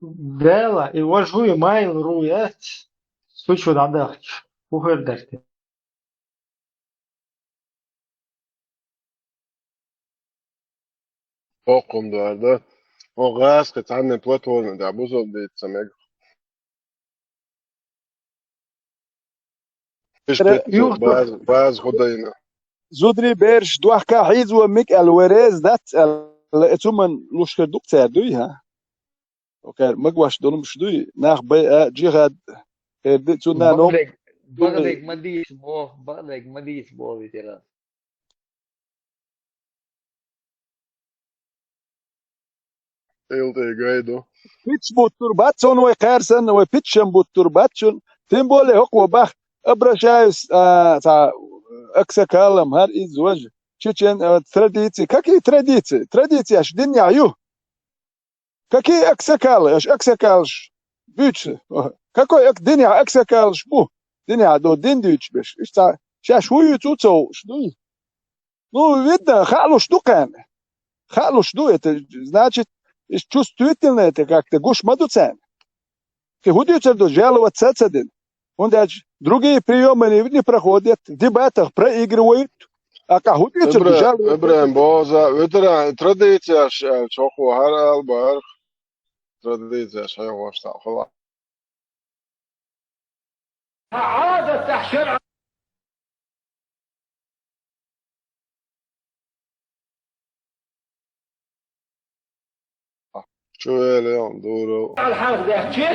Дела, и вож вуй майл ру яц, су чу дӀадахча, хӀу хӀара дара те? Хоккхум дара, да? Хьо гӀаскхи цхьанна платформа да, бузал дийца ца мега. Иш Ре-, пиццу юхту. Баз, баз худайна. Зудри берш дохка хьийзо микӀал вай реза дац аьлла, э, цу ман луш хир ду-кх цара дуй, хьа? Окей, магош долумаш дуй, нах бай а, джихад, эрди цу нано. Багадег, багадег ма дийс бо, багадег ма дийс бо, ветеран. Ил тӀе гай ду. Пич буттур бац цунна вай кхаьрсанна, вай пиччан буттур бац цунна. Тем более хӀокхо бах, обращаюсь, а, ца, аксакалам, хӀар иза важа. Чечен, а, традиции. Какие традиции? Традицияш динехь ю. Какие аксакалы? Аш аксакалаш буьйцу. Какой ак-, динехь аксакалаш бу? Динехь до дин дуьйцуш берш. Иштта шаьш хӀу юьйцу ца хууш дуй? Ну, видно, хаалуш ду кхаьна. Хаалуш ду это, значит, чувствительно это как-то, гуш ма ду царна. Кхин хӀун дуьйцур ду, жаловаться ца дина? ХӀунда аьлча другие приёмы не, не проходят, в дебатах проигрывают, а кхин хӀун дуьйцур ду, Ибра-, жаловаться? Ибрахим боза, ветеран, традицияш аьлла, чохо хӀара алба хӀара традицияш хьехош цхьаъ хала. Хьан Ӏадатехь шарӀа Чу вели, дура. Хьалха даьхчи?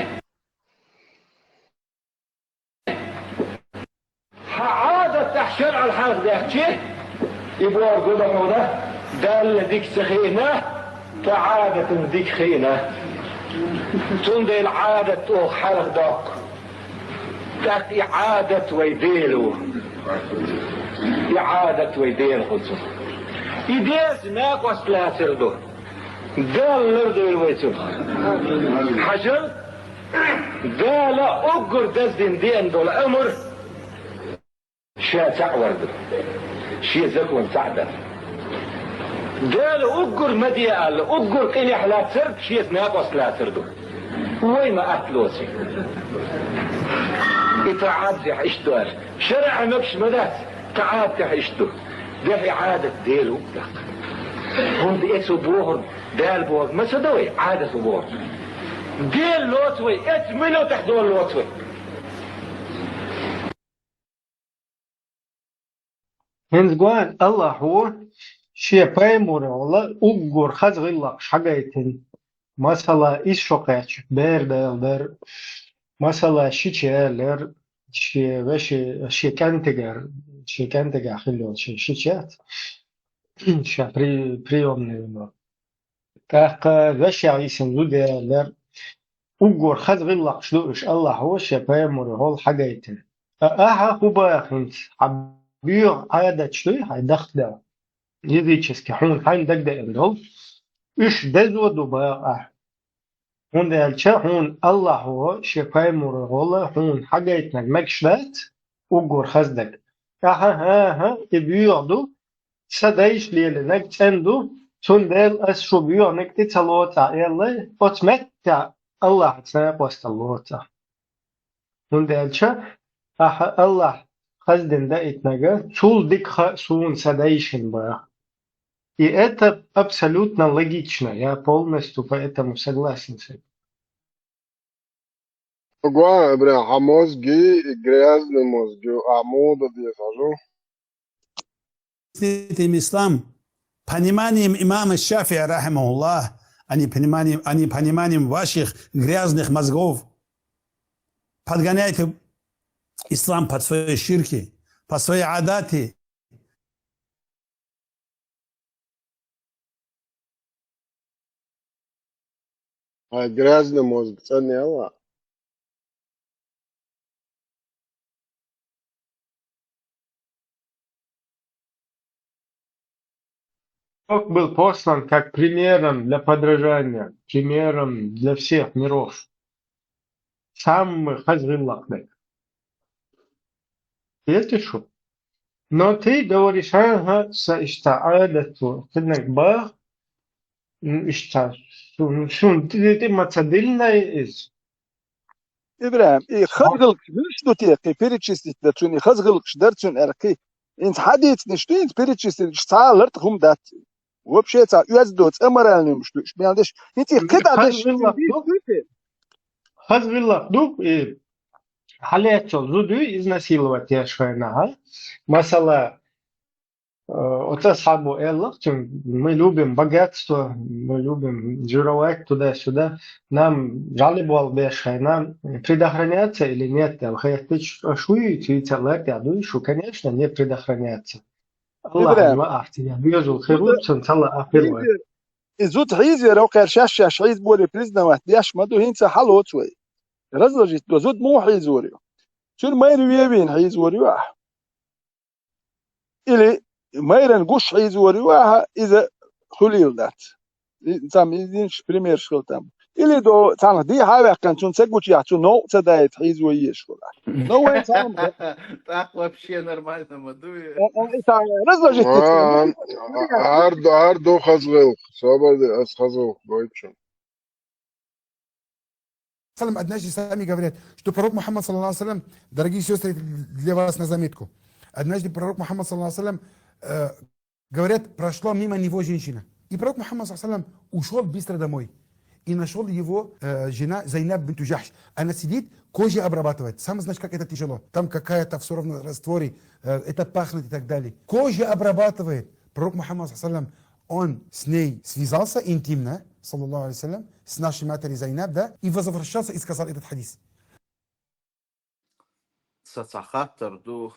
Хьан Ӏадатехь шарӀа хьалха даьхчи? И бохург гуна хьуна, Далла дика ца хиъна, ткъа Ӏадатан дика хиъна. Цундела Ӏадат оха хьалха доккху. ТӀаккха и Ӏадат вай Дела ву. И Ӏадат вай Дела хуьлу цунах. И Делаца накъост лацар ду. Дала лардойла вай цунах. Хьажал, Дала уггар даздина деана долу амр Ша цхьаъ вар ду. Шен закон цхьаъ дар. Дала уггар ма де аьлла, уггар къинехь лацар, шеца накъост лацар ду. Вай ма атта лоций. И тӀаӀатехь иштта ду аьлла. ШарӀехь мегаш ма дац, тӀаӀатехь иштта ду. Дехьа Ӏадат Дела ву даккха. ХӀунда эцу бохург, Дала бохург ма ца до вай, Ӏадат ву бохург. Дела лоцу вай, эцу минотехь Дела лоцу вай. ХӀинца гоьн Аллахьо шен пайхамарехула уггар хаза гӀиллакхаш хьагайтина. Масала, иза шо кхаьчча, бер дала дара. Масала, шича ялар, шен веше, шен кӀантигара, шен кӀантигахь хилла йолу шен шича яц, ша при-, приёмный вино. ТӀаккха вешех йисина зуда ялар. Уггар хаза гӀиллакхаш ду уьш Аллахьо шен пайхамарехула хьагайтина. Ткъа ахьа хӀун баха хӀинца? Хьан боьха Ӏадаташ дуй хьайн дахкадаьлла? Язычески хьуна хьайна дагадеана долу. Уьш дезо ду баха ахьа. ХӀунда аьлча хьуна Аллахьо шен пайхамарехула хьуна хьагайтинарг мегаш дац, уггар хаза дерг. Ахьа, хӀа, хӀа, и боьха ду, сан дайша лелийнарг цӀена ду, цундела ас шу боьханиг тӀе ца лоцӀа аьлла, оцу меттехь Аллахьаца накъосталла лоцу. ХӀунда аьлча ахьа Аллахь хаза дина даийтинарг, цул дика хаьа суна сан дайшина боху. И это абсолютно логично, я полностью поэтому согласен с этим. Гуа, Ибрахим, хьан мозги, и грязный мозги, а мода деза хьажу. Объясните им ислам пониманием имама Шафи'и, рахимахуллах, а не пониманием, а не пониманием ваших грязных мозгов. Подгоняйте ислам под свои ширки, под свои адаты. Ай, грязный мозг, цӀанъяла. Пророк был послан как примером для подражания, примером для всех миров. Самый хаза гӀиллакх дерг. Кхетий шу? Но ты говоришь, ага, сан иштта Ӏадат ву, кхиднарг бах, м, иштта, шу, шу, тӀе, тӀе ма ца диллинай иза. Ибрахим, и хаза гӀиллакхаш муьлш ду те, кхин перечислить дар цуьнан, и хаза гӀиллакхаш дар цуьнан аьлла кхин. ХӀинца хьадийцинарш ду, хӀинца перечислить, цхьа а лартӀехь хӀума дац. Вообще цхьа оьзда доцу аморальный хӀумаш ду, уьш мел деш. ХӀинца и кхидӀа деш, хаза гӀиллакх ду, хаза гӀиллакх ду, и хьалаьцчул зуда изнасиловать еш вайна, а? Масала, э, оцу асхьабо аьлла-кх цуьнга: «Мы любим богатство, мы любим жировать туда-сюда». Нам жӀалиболх беш хьайна, предохраняться или нет, аьлла хеттича, аша вуй, цуьйца лартӀехь дуй шу? Конечно, не предохраняться. Аллахьан лаахь ца, я доьзал хир ву, цунна ца лаахь хир вай. И зуда хьийзавер, окхара шаьш-шаьш хьийзаборе признавать деш ма ду, хӀинца хьалоцу вай. Разложить до, зуда муха хьийзавор ю? Цуьнан майра вевийна хьийзавор ю ахьа? Или майран гуш хьийзавор ю ахьа, иза хуьлийла дац? И, цхьа ма иза йинчу примерш хила там. Или до цхьанхьа дехьа а ваьккхина, цунна ца гучуяхь, цу новкъа ца даийта хьийзаво езаш хуьлу ахьа. Но вайн цхьа ма ТӀаккха вообще нормально ма ду и. Э, э, и цхьа разложить ца АгӀар, АгӀар ду хаза гӀиллакх. Собар де, ас хаза гӀиллакх гойту шуна. Салам, однажды сами говорят, что пророк Мухаммад, саллаллаху алейхи ва саллям, дорогие сестры, для вас на заметку. Однажды пророк Мухаммад, саллаллаху алейхи ва саллям, э, говорят, прошла мимо него женщина. И пророк Мухаммад, саллаллаху алейхи ва саллям, ушёл быстро домой. И нашёл его, э, жена Зайнаб бинту Джахш. Она сидит, кожа обрабатывает. Сам знаешь, как это тяжело. Там какая-то всё равно растворы, э, это пахнет и так далее. Кожа обрабатывает. Пророк Мухаммад, саллаллаху алейхи ва саллям, он с ней связался интимно, саллаллаху алейхи ва саллям, с нашей матерью Зайнаб, да, и возвращался и сказал этот хадис. Сан цхьа хаттар ду,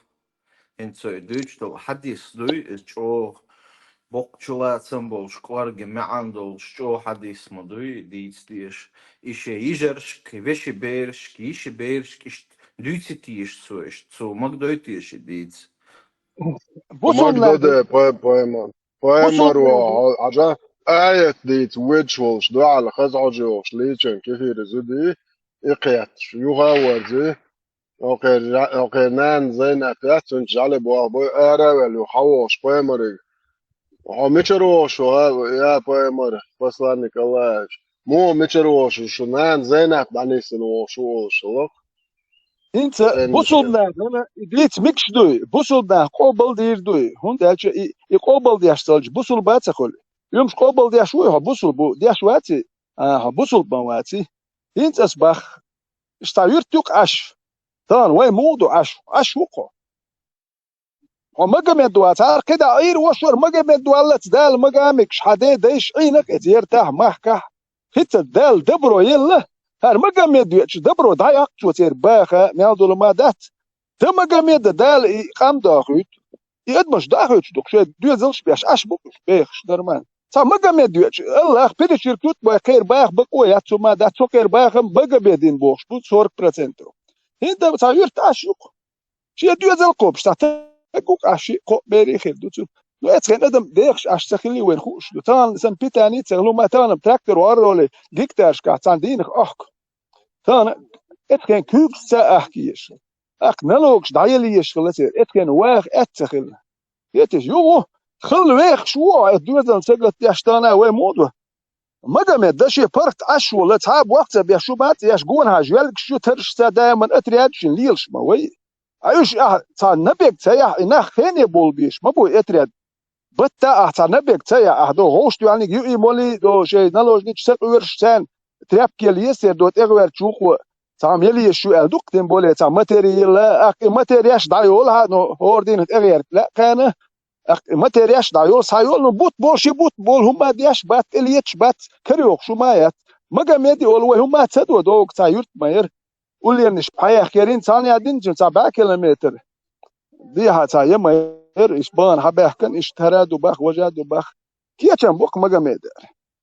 хӀинца и дуьйцуш долу хьадис дуй, иза чӀогӀа боккхачу лацам болуш, кӀорга маьӀна долуш, чӀогӀа хьадис ма дуй, дийца дезаш. И шен йижаршка, вешин берашка, йишин берашка иштта дуьйций теша цо, иштта цо магадой теша и дийца? Бусулба нах ду. Магадо де, пай-, пайма-, паймаро, хьо-, хьажа, аят дийца вуьйцуш волуш, дуьхьал хаза хьожа йогӀуш, лийчан кефира зуди, и кхетташ, юха а ворзи, окхеран жа-, окхеран нана Зайнап яц, цуьнца жӀалиболх бой, ара а ваьлла, юха хьан вогӀуш паймариг. Хьо мичара вогӀуш ву, я паймар, посланник Аллахьа? Муха мичара вогӀуш ву, шу нана Зайнап дӀанисдина вогӀуш ву олуш хилла-кх. ХӀинца бусулба нахана и дийца мегаш дуй, бусулба нах къобал дийр дуй, хӀунда аьлча и, и къобал деш ца хилча, бусулба а ца хуьлу. Уьш къобал деш вуй хьо, бусулба ву, деш ваций? А, хьо бусулба ма ваций. ХӀинца ас боху, иштта цхьа юьрт ю-кх Ӏаш. Тахана вайн муха ду Ӏаш? Ӏаш ву-кх хьо. Хьо Магомед вац, хӀара кхидӀа Ӏийр вашор Магомед валлац, Дала мага а мегаш, хьан ден дайша Ӏийна-кх иза яртахь, махкахь. ХӀинца Дала дабро елла, хӀара Магомед веача дабро дӀаяккха цо, церан баха мел долу ма дац. Дан Магомеда Дала и къам дохуьйту. И адамаш дохуьйтуш ду-кх, шайн доьзалш а беш, Ӏаш бу-кх уьш бехаш, дарман. Цхьа Магомед веача, Аллах перечеркнуть бой, кхеран баха бакъо яц, цо ма дац, цо кхеран баха Магомедин бохуш бу сорок процентов. ХӀинца цхьа юьрт Ӏаш ю-кх. Шен доьзал кхобуш цхьа стаг ву-кх Ӏаш, шиъ-кхоъ берийн хир ду цуьнан. Ну, эцхен адам дехаш Ӏаш ца хилли вайн хууш ду. Тахана сан питание ца хилла, ма тахана трактор варроле гектарашкахь цхьана дийнах ахку. Тахана эцхен куьйгаш ца ахка езаш. Акх, налогаш дӀаелла езаш хилла церан, эцхен ваха аьтта ца хилла. Хеташ ю ву, хилла вехаш ву, э, доьзална сагатдеш тана вай муду. Магомед, да шен паргӀат Ӏаш волла, цхьа а боккха ца беш, шу бац еш, гонахьа жоьлгаш ю, таршца даиман отряд шин лелаш ма вай. А уьш ахь цхьа набег ца яхь, и нах хене болу беш, ма бу отряд. Батта ахь цхьа набег ца яхь, ахь до гӀовш доьлниг ю и моли, до шей наложнича сакъоьраш царна тряпкел еза цер до тӀегӀоьрчу вукхо, цхьа мел езаш ю аьлла дукха тем более, цхьа материал, ахь и материаш дӀайолу хьа, но хӀора дийнах тӀегӀерта лаьа кхана, ахь и материаш дӀайолу, схьайолу, но бут болу, ши бут болу, хӀума деш бац, тӀе леташ бац, карайохуш хӀума яц. Магомеди олу вай хӀума ца до, догу цхьа юрт ма яра. Улленаш пхьаехкерин цхьана яздинчун цхьа бӀе километр. Дехьа цхьа я ма яра, иш бана хьабаьхкан, иш тара ду бах, важа ду бах. Кечам букх Магомедар.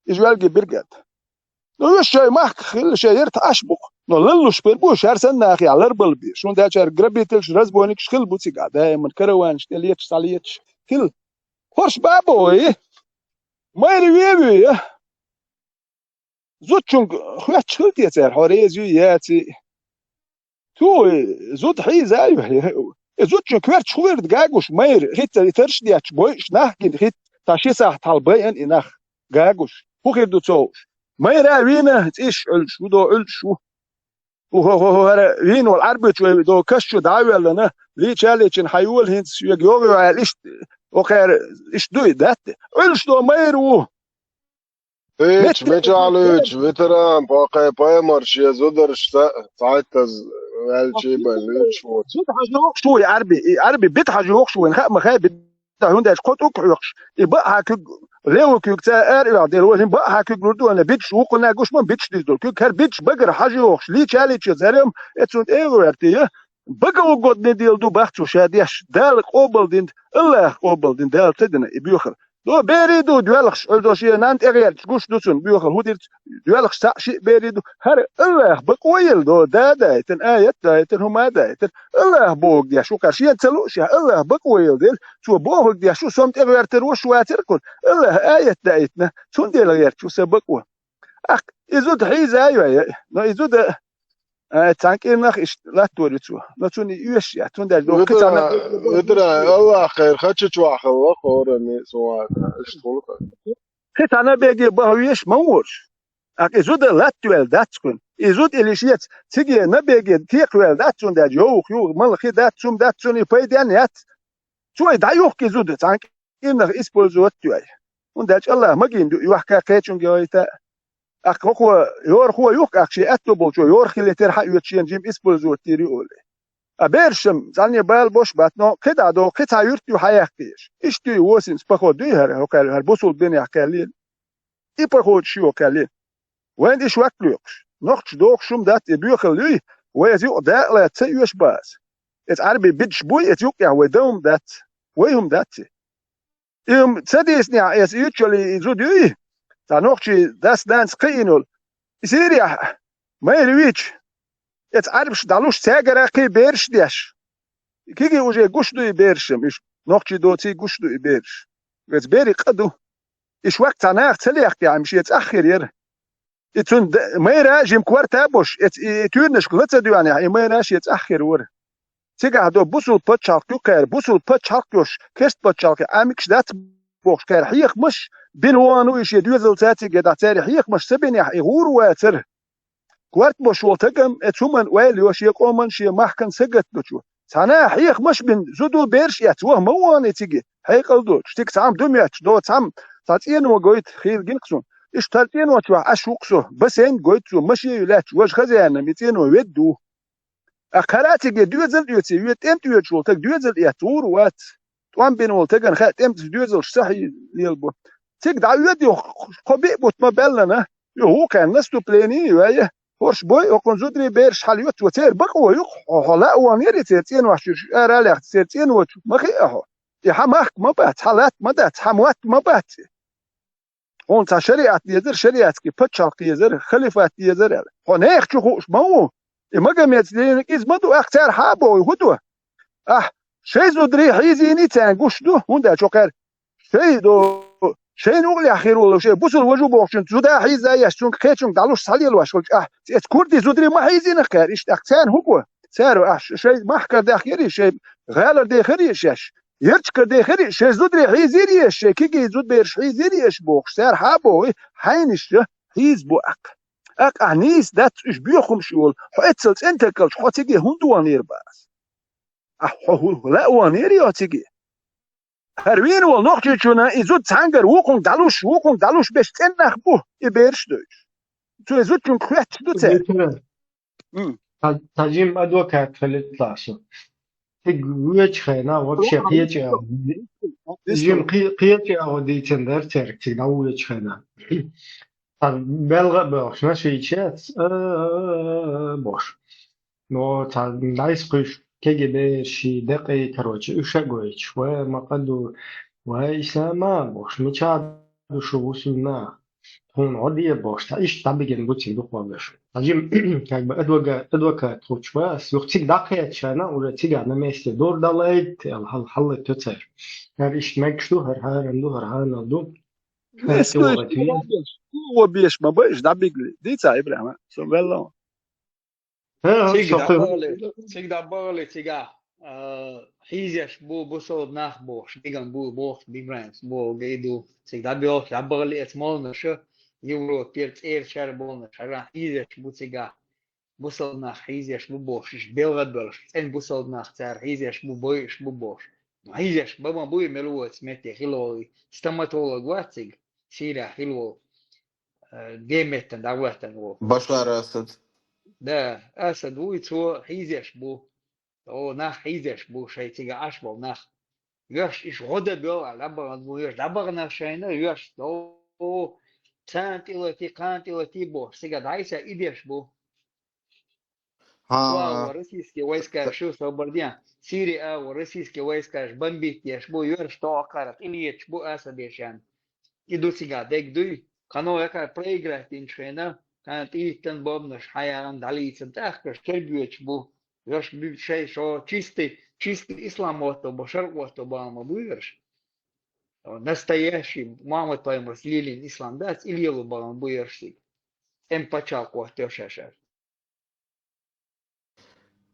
Иш велги биргад. Ну, уьш шай махка хилла, шай ярта Ӏаш букх. Но лаллуш бер бу, шар санна нахе ларбал бе. Шун дачар грабительш, разбойникш хилла бу цига, даиман караванаш тӀе леташ, схьа леташ. Хилла. Хорш бабо и. Майра веве я. Зудчуьнга хоьттуш хила те цара, хьо реза юй, яций? Цу, э, зуда хьийза а ю, э, зудчуьнга коьрташ хӀун вирда гагуш, майра, хӀинца и тарш детташ, бойуш нах гина, хӀинца цхьа ши сахьт хьал байъан и нах гагуш. ХӀун хир ду ца хууш? Майра а вийна, цӀиш Ӏуьллуш ву, до Ӏуьллуш ву. ХӀу-хӀу-хӀу-хӀу, хӀара вийна волу Ӏарбуьту вай до каш чу дӀа а ваьллана, лийча а лийчина, хьан йола хӀинца шега йогӀу аьлла, иштта, окхара, иштта дуй, дац? Ӏуьллуш до майра ву. Мича, мичахь луьйчу, ветеран, пакхай паймар шен зударшца цхьайттаза ваьлчий бен луьйчу ву. Бита хьажа йохуш ву и Ӏарби, и Ӏарби бита хьажа йохуш ву, хаа ма хаа бита, хӀунда аьлча кхо тӀуг хьоькхуш, и баа хьан куьг, лево куьг ца ара оьгӀ дела, вай хӀин баа хьан куьг лур ду, вайна биташ вукхунна гуш ма биташ диза долу куьг, хӀара биташ багара хьажа йохуш, лийча а лийча, зарем, эцунна тӀе а гӀоьртий, бага угодный дела ду бах цо ша деш, Дала къобалдина, Аллаха къобалдина, Дала ца дина и боьхар. До берий ду, доьлхуш, Ӏуьлдо шен нанна тӀегӀерташ гуш ду цунна, боьхал хӀун дира, доьлхуш цхьаъ шиъ берий ду. ХӀара Аллах бакъо елла до, да а дайтина, аят а дайтина, хӀума а дайтина. Аллах бохург деш ву кхара, шена ца луушехь, Аллах бакъо елла дела, цо бохург деш ву, со-м тӀегӀертар вуш вацара кхуна. Аллах аят даийтина, цундела гӀерташ ву сан бакъо. Акх, и зуда хьийза а йой, но и зуда Ай, цхьана кӀирнах иштта латтор ю цо. Но цунна и оьшуш яц. Цундела доху кхин цхьа набеге баха везаш. Аллах хайр, хача чохь хала ваха хӀоранна, со ваха, иштта хула ха. Кхин цхьа набеге баха везаш ма ву уьш. ТӀаккха и зуда латтаваьлла дац кхуьнан. И зуда или шеца циге набеге текхаваьлла дац, цундела йовха юха мала хи дац, цум дац, цунна и пайденна яц. Цо и дӀаюхку и зуда, цхьана кӀирнах использовать йой. ХӀунда аьлча Аллах магийна ду, и вахка кхечунга йойта. Акх хӀокхо йорхо юхку, акх шен аьтто болчо йорхо хилийтира хьан оьцу шена жима использовать йийр ю олий. А берашам цхьанне бала бош бац, но кхидӀа догӀу, кхин цхьа юрт ю хьаяккхийша. Иштта юй восемьдесят поход дуй хӀара, хӀокхаьлла, хӀара бусул бинехь кхаьллийла. И походаш ю кхаьллийла. Вайна иш ваклоькхуш. Нохчаш дохуш хӀума дац, и боьхалла юй, вай иза юкъа дакъа лаьцна ца оьшу база. Эца Ӏарби бидаш буй, эца юкъехь вай дан хӀума дац. Вай хӀума дац и. И хӀума ца дийцинехь, эца юьтчалли и зуда юй, цхьа нохчий дас-нанас кхиийна йолу. И Сирияхь майра вийча, эца Ӏарбаш дӀалуш цаьргара кхин бераш деш. Киги уже гуш ду и берашам, уьш нохчий доций гуш ду и бераш. Эца берийн къа ду. Иш ваккха цхьа наха ца лехкехь, шен цӀахь хир яра. И цунна д-, майра жима корта а бош, эц-, и, и туьйранашка ла ца доьгӀнехь, и майра шен цӀахь хир вара. Цигахь до бусул пачхьалкх ю кхара, бусул пачхьалкх йош, керст пачхьалкхе Ӏамикаш дац бохуш кхара хьехамаш бина вахана ву и шен доьзалца цига дӀа цаьрга хьехамаш ца бинехь, и гӀур а вацара. Корта бош волу тагам, эц хӀуманна ойла йо, шен къоман, шен махкан сагатдочо. Цхьана а хьехамаш бина, зуда бераш эцна, ваха ма вахана и цига, хьекъал доцуш, цига цхьамма ду моьттуш, до цхьамма, цхьа цӀено гойту, хийла гина-кх суна. Иштта хӀара цӀено чохь Ӏаш ву-кх со, бассейн гойту цо, машен ю лаьтташ, важа хазаянна, и цӀено ведда ву. Акх хӀара а цига доьзал а оьций, вен тӀемтӀа оьцуш волу таг доьзал а эцна, гӀур а вац. ТӀом бина волу тагана хаьа тӀемтӀа доьзалш сахьий лелабо. Цига дӀа оьду юха, кхо-биъ бутт ма баьллана, юха вукхаьрна наступление а йой, хӀорш бой, хӀокхунна зударий бераш хьала йоцу, церан бакъо ю-кх, хьо, хьо лаа ваханера и церан цӀенош чуьра ара а лаьхна, церан цӀеночу ма хиъа хьо. И хьан махка ма бац, хьан латта ма дац, хьан мотт ма бац и. Хьуна цхьа шариат дезара, шариатский пачхьалкх езара, халифат езара аьлла. Хьо нехан чу хууш ма ву. И Магомеда дийниг иза ма ду, ахь цара хьан а боху, хӀун ду? Ахь шайн зударий хьийзийний царна гуш ду, хӀунда аьлча хӀокхара шайн до, шайна угӀлехь хир волу, шайн бусул важа бохучун зуда хьийза еш, цунга кхечунга дӀалуш схьалелош хилча, ахь эца курди зударий ма хьийзийна-кх кхара, иштта ахь царна хӀун го? Цара ахь шайн махкара даьхкарий, шайн гӀалара дехарий шаьш, ярчкара дехарий, шайн зударий хьийзарий, шайн кегий зудабераш хьийзарий бохуш, цара хьа а бохий, хьайнаш хьийзабо аккха. ТӀаккха ахь нийса дац уьш боьхамаш йолу, хьо эццал цӀена тахкалча, хьо цига хӀунда ваханера бах ас? Ахь хьо хӀу-, хӀу лаьа ваханерий хьо цига? ХӀара вийна волу нохчичунна и зуда цхьаьнгара вукхунга дӀалуш, вукхунга дӀалуш берш цӀена нах бу, и бераш а дойтуш. Цу и зудчуьнга хоьттуш ду цара. М. Та, та жима адвокат хилийта лаьа со. Цига воьдучу хенахь вообще кхечу агӀо. Жима кхе-, кхечу агӀо дийцина дара цаьрга цига дӀавоьдучу хенахь. Цхьа белха а боьлхуш, машийчаьц, а, а, а, а, бохуш. Но цхьа дӀасакхуьйсуш, кегий бераш, декъий, короче, уьш а гойтуш, ва ма къа ду, ва ислама бохуш, мичахь ду шу, мусульман? Тхуна гӀо де бохуш, цхьа иштта дӀабигина бу цига дукхох берш. Цхьа жима, как бы, адвога-, адвокат хуучу ва ас, юха цига дӀакхетча, уже цигахь на месте дора далайта, аьлла, хьал-, хьаллатто цара. ХӀара иштта мегаш ду, хӀара хьарам ду, хӀара хьанал ду. Вес хӀара вуьйш, тӀе вахийтина. Вон беш ма баьш дӀабигли. Дийца, Ибрахьима, со велла. ХӀа, хӀа, цига со дӀабахали, цига дӀабахали, цига, а, хьийзеш бу, бусалба нах бохуш, диган бу бохуш, Ибрахьимс боху гай ду. Цига дӀабоьлхуш, дӀабахали эца молнаша, Европера, цӀера шара болнаш, хӀара хьийзеш бу цига. Бусалба нах хьийзеш бу бохуш, уьш белгӀа а беллаш, цӀена бусалба нах цара хьийзеш бу, бойуш бу бохуш. Ну, хьийзеш бан ма буй, мел воцу метте хила волу, стоматолог вац цига, Сирехь хила волу, э, геметтан дӀахӀоьттина волу. Башар Асад. Да, Асад вуй, цо хьийзеш бу. О, нах хьийзеш бу, шайн цига Ӏаш болу нах. Йоьш, иш гӀо дан боьлху, дӀабахана бу йоьш, дӀабахана шайна йоьш, о, царна тӀелати, кхана тӀелати бохуш, цига дӀайса и деш бу. ХӀа. Ва, ва российские войска, шу собар де. Сирия, ва российские войска бомбить деш бу, йоьрш тохкара, къинеташ бу Асадешан. И ду цига дег дуй. Кхано якар проиграть динчу хенахь, кхана тӀиттан бомбанаш хьаягӀан дӀалийцан тӀаккхаш кербоьчу бу. Йоьрш бу шай шо чистый, чистый ислам отто бу, шаръ отто бу ма бу йоьрш. Настоящий Мухаммад пайхамарс лелийна ислам дац, и лело бахана бу йоьрш цига. ЦӀен пачхьалкх отто шаьшар.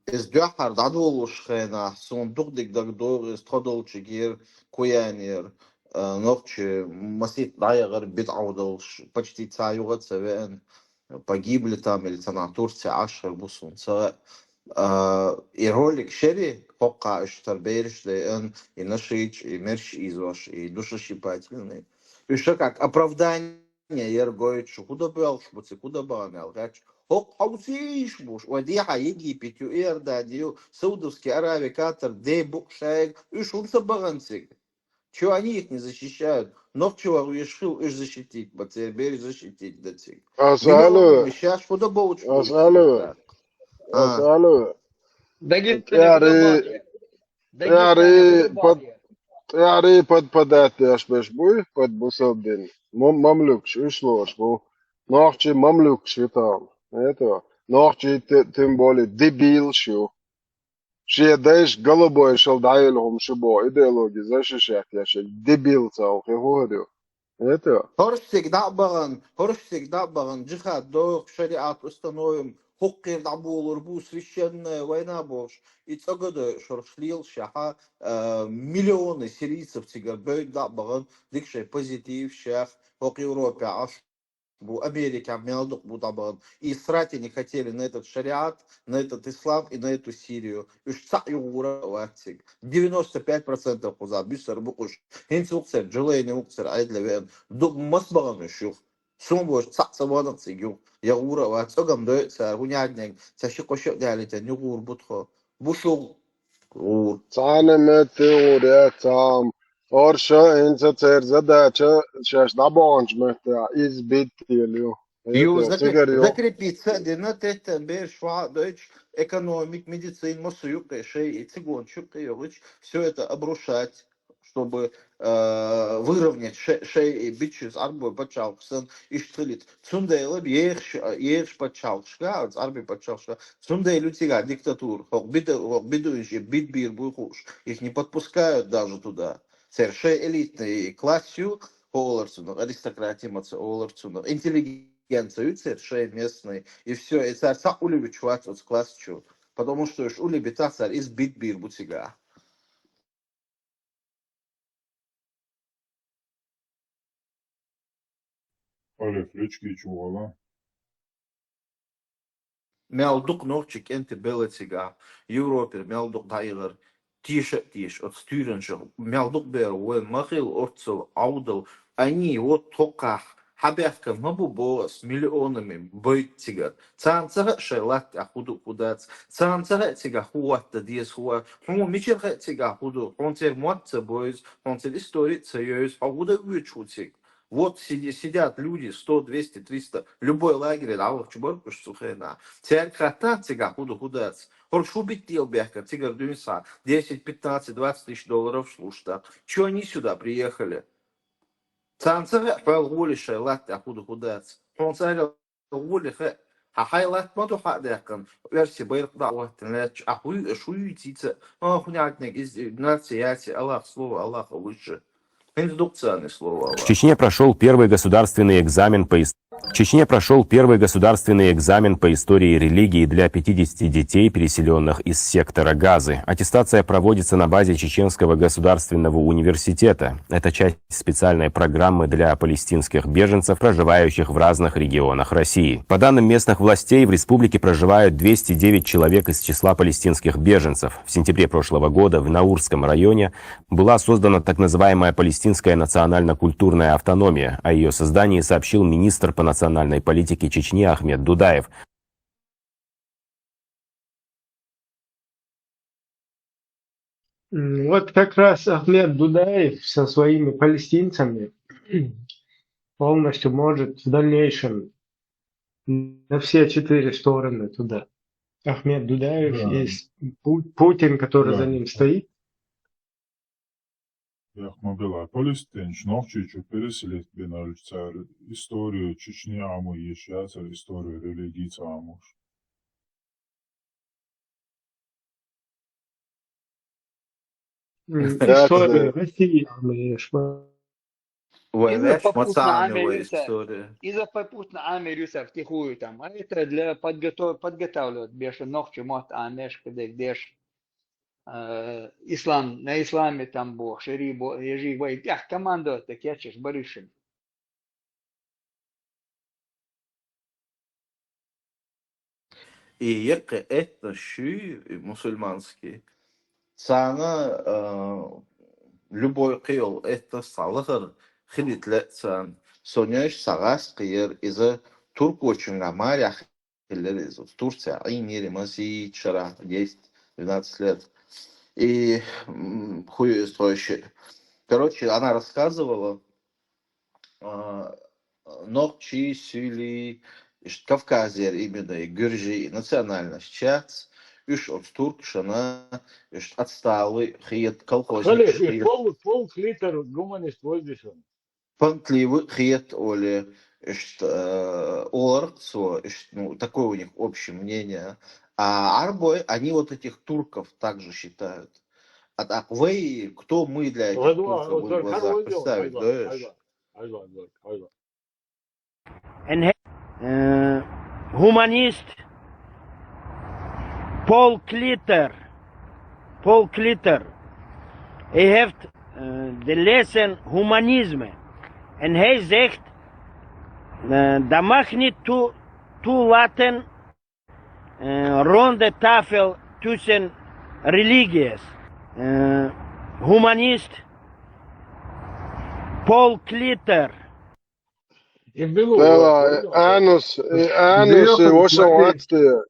Иза дуьххьара дӀадолуш хенахь, суна дукха дика дагадогӀу иза тхо долчуьнгара, Куянера, а, нохчий масийтта дӀаяхара, бидӀа долуш, почти цхьа юха а ца веана, погибли там или ца нах Турция Ӏаш хир бу суна ца хаьа. А, и ролик шери, хӀокху уьш тара бераш дайан, и нашийча, и мерш ийзош, и душещипательный. Уьш как оправдание яра гойтуш, хӀун дан боьлхуш бу цига, хӀун дан бахана аьлла гӀерташ. ХӀокху хьовсийша бу уьш, вай дехьа Египет ю, Иордани ю, Саудовский Аравия, Катар, де бу шайга, уьш хӀунда ца бахана цига? Чего они их не защищают? Нохчи вахвеш хила, уьш защитить бан, церан бераш защитить дан цига. Ас алу. Миллионами шаьш хӀун дан боцуш бу уьш? Ас алу. А. Ас алу. Дагестане ТӀаьхьарий, хӀун дан боху? ТӀаьхьарий Дагестане хӀун дан под-, боху? ТӀаьхьарий под-, подать деш берш буй, под бусалба дин. Мам-, мамлюкаш, уьш лоруш бу. Нохчий мамлюкаш ю тахана. Это, нохчий те-, тем более дебилаш ю. Шен дайша голубой шал дӀайолу хӀума шу боху идеологи защищать еш, дебил цхьа хӀу хӀу хӀара ю. Это. ХӀорш цига дӀа а бахана, хӀорш цига дӀа а бахана, джихад доху, шариат установим, хӀокхуьра дӀаболур бу, священная война бохуш, и цӀа ган дойуш хӀорш лелаш яхьа, а, миллионы сирийцев цигара бевдда дӀа а бахана, дика шайн позитив шех, хӀокху Европехь Ӏаш бу, Америкехь мел дукха бу дӀабахана. И срать они хотели на этот шариат, на этот ислам и на эту Сирию. Уьш цхьаъ юхура а вац цига. Девяносто пять процентов кхузахь буьсур бу уьш. ХӀинца ву-кх церан Джулайни, ву-кх церан Ӏедале веана. Ду-, маса бахана уьш юха? Суна бохуш цхьаъ ца вахана-кх цига юха. Я гӀур а вац, цӀогам дойу цара, хӀун яьдниг, цхьа ши-кхо ши а даьллийтина юхур бу тхо. Бу шу гӀур. Цхьана метте гӀур яц цхьа а. ХӀорш хӀинца церан задача шаьш дӀабаханчу меттехь избить елла ю. Ю, ХӀета закреп-, цигара ю. Закрепиться а дина, теттан бераш фу хьа а дойтуш, экономика, медицина, массо а юккъе шай, и цигонаш юккъе йохуьйтуш, всё это обрушать, чтобы, э, выровнять шай, шай и бичуьз Ӏарбой пачхьалкх санна иштта хилийта. Цундела ехаш, ехаш пачхьалкхашка, оцу Ӏарбий пачхьалкхашка, цундела ю цигахь диктатура, хӀокху бида-, хӀокху бедуинаш и бид бийр буй хууш, их не подпускают даже туда. Церан шайн элитный класс ю, хӀу олар цунах, аристократи ма ца олар цунах, интеллигенция ю церан шайн местный, и всё, и цара цхьаъ уллуьйтуш вац оцу класс чу. Потому что уж уле битахсар из бит бир буцига. Олег, лечки чугала. Мел дук нохчи кенти белацига, Европе мел дук дайгар, тиша тиш, от стюреншо, мел дук бер, вен махил, отцел, аудал, они вот токах, хабяхка мабу боас, миллионами быт цигар. Цан цага шай лат, а худу худац. Цан цага цига хуатта диес хуа. Хун мичер ха цига худу, хун цер муат ца бойз, хун цер история ца йойз, а худа уч хуцик. Вот сиди-, сидят люди, сто, двести, триста, любой лагерь, а вот чубар куш сухена. Церк хатан цига худу худац. Хор шубит дел бяхка, цигар дюнса, десять, пятнадцать, двадцать тысяч долларов слушта. Чё они сюда приехали? Цан цага хвал гули шай лат, а худу худац. Хун цага гули хэ. Ха хай лат маду ха дякан. Верси байрак да вахтин лэч. А хуй, шуй цица. А хуняк нег из нация яси. Аллах слово, Аллах выше. Хин дукцаны слово В Аллах. Чечне прошел первый государственный экзамен по ис- В Чечне прошел первый государственный экзамен по истории религии для пятидесяти детей, переселенных из сектора Газы. Аттестация проводится на базе Чеченского государственного университета. Это часть специальной программы для палестинских беженцев, проживающих в разных регионах России. По данным местных властей, в республике проживают двести девять человек из числа палестинских беженцев. В сентябре прошлого года в Наурском районе была создана так называемая Палестинская национально-культурная автономия. О ее создании сообщил министр по национальной политике Чечни Ахмед Дудаев. М, Вот как раз Ахмед Дудаев со своими палестинцами полностью может в дальнейшем на все четыре стороны туда. Ахмед Дудаев Да. и с- Пу- Путин, который за Да. ним стоит. Яхмабила, палестинч, нохчичу переселить бинальцар, историю Чечни аму ешацар, историю религии цамуш. М, Да, Историю да. России, конечно. Ой, Из-за вяш попутно мацаны Америка. Вой история. Из-за попутно Америка втихую там. А это для подготов подготавливать беша ногчи мот Америка деш. Э, Ислам, на исламе там бо, шери бо, ежи бо, ях командовать, так я чеш барышин. И якы этнос шуй, и мусульманский. Цана, э, любой кыйол этнос салыхыр хилитле цан. Сонёш сагас кыйыр изы турк очень гамаря хилер изы. Турция, ай мири маси чара десять-двенадцать лет. И, м, хуй из той щи-, короче, она рассказывала, а, нохчи, сюли, ишт Кавказер именно, и гюржи, и национальность чац, уж от турк шана, уж отсталый, хиет, колхозник, Хали, хиет. Пол, пол клитер гуманист воздишен. Пантливый хиет, оли, ишт, э, орцо, ишт, ну, такое у них общее мнение. А арбой, они вот этих турков также считают. А так, вы, кто мы для этих Ладно, турков в их вот, глазах? ладно, Представить, ладно, да? ладно, ладно, ладно, ладно. En hij, eh, humanist, Paul Clitter. Paul Clitter. Hij heeft eh, de lessen humanisme. En hij zegt, eh, dat mag niet toe, toelaten, eh, ronde tafel tussen religies. Eh, humanist Paul Clitter. И было Бела, вот, было. Анус, и Анус, и Бела, Ваша смотри. Латвия.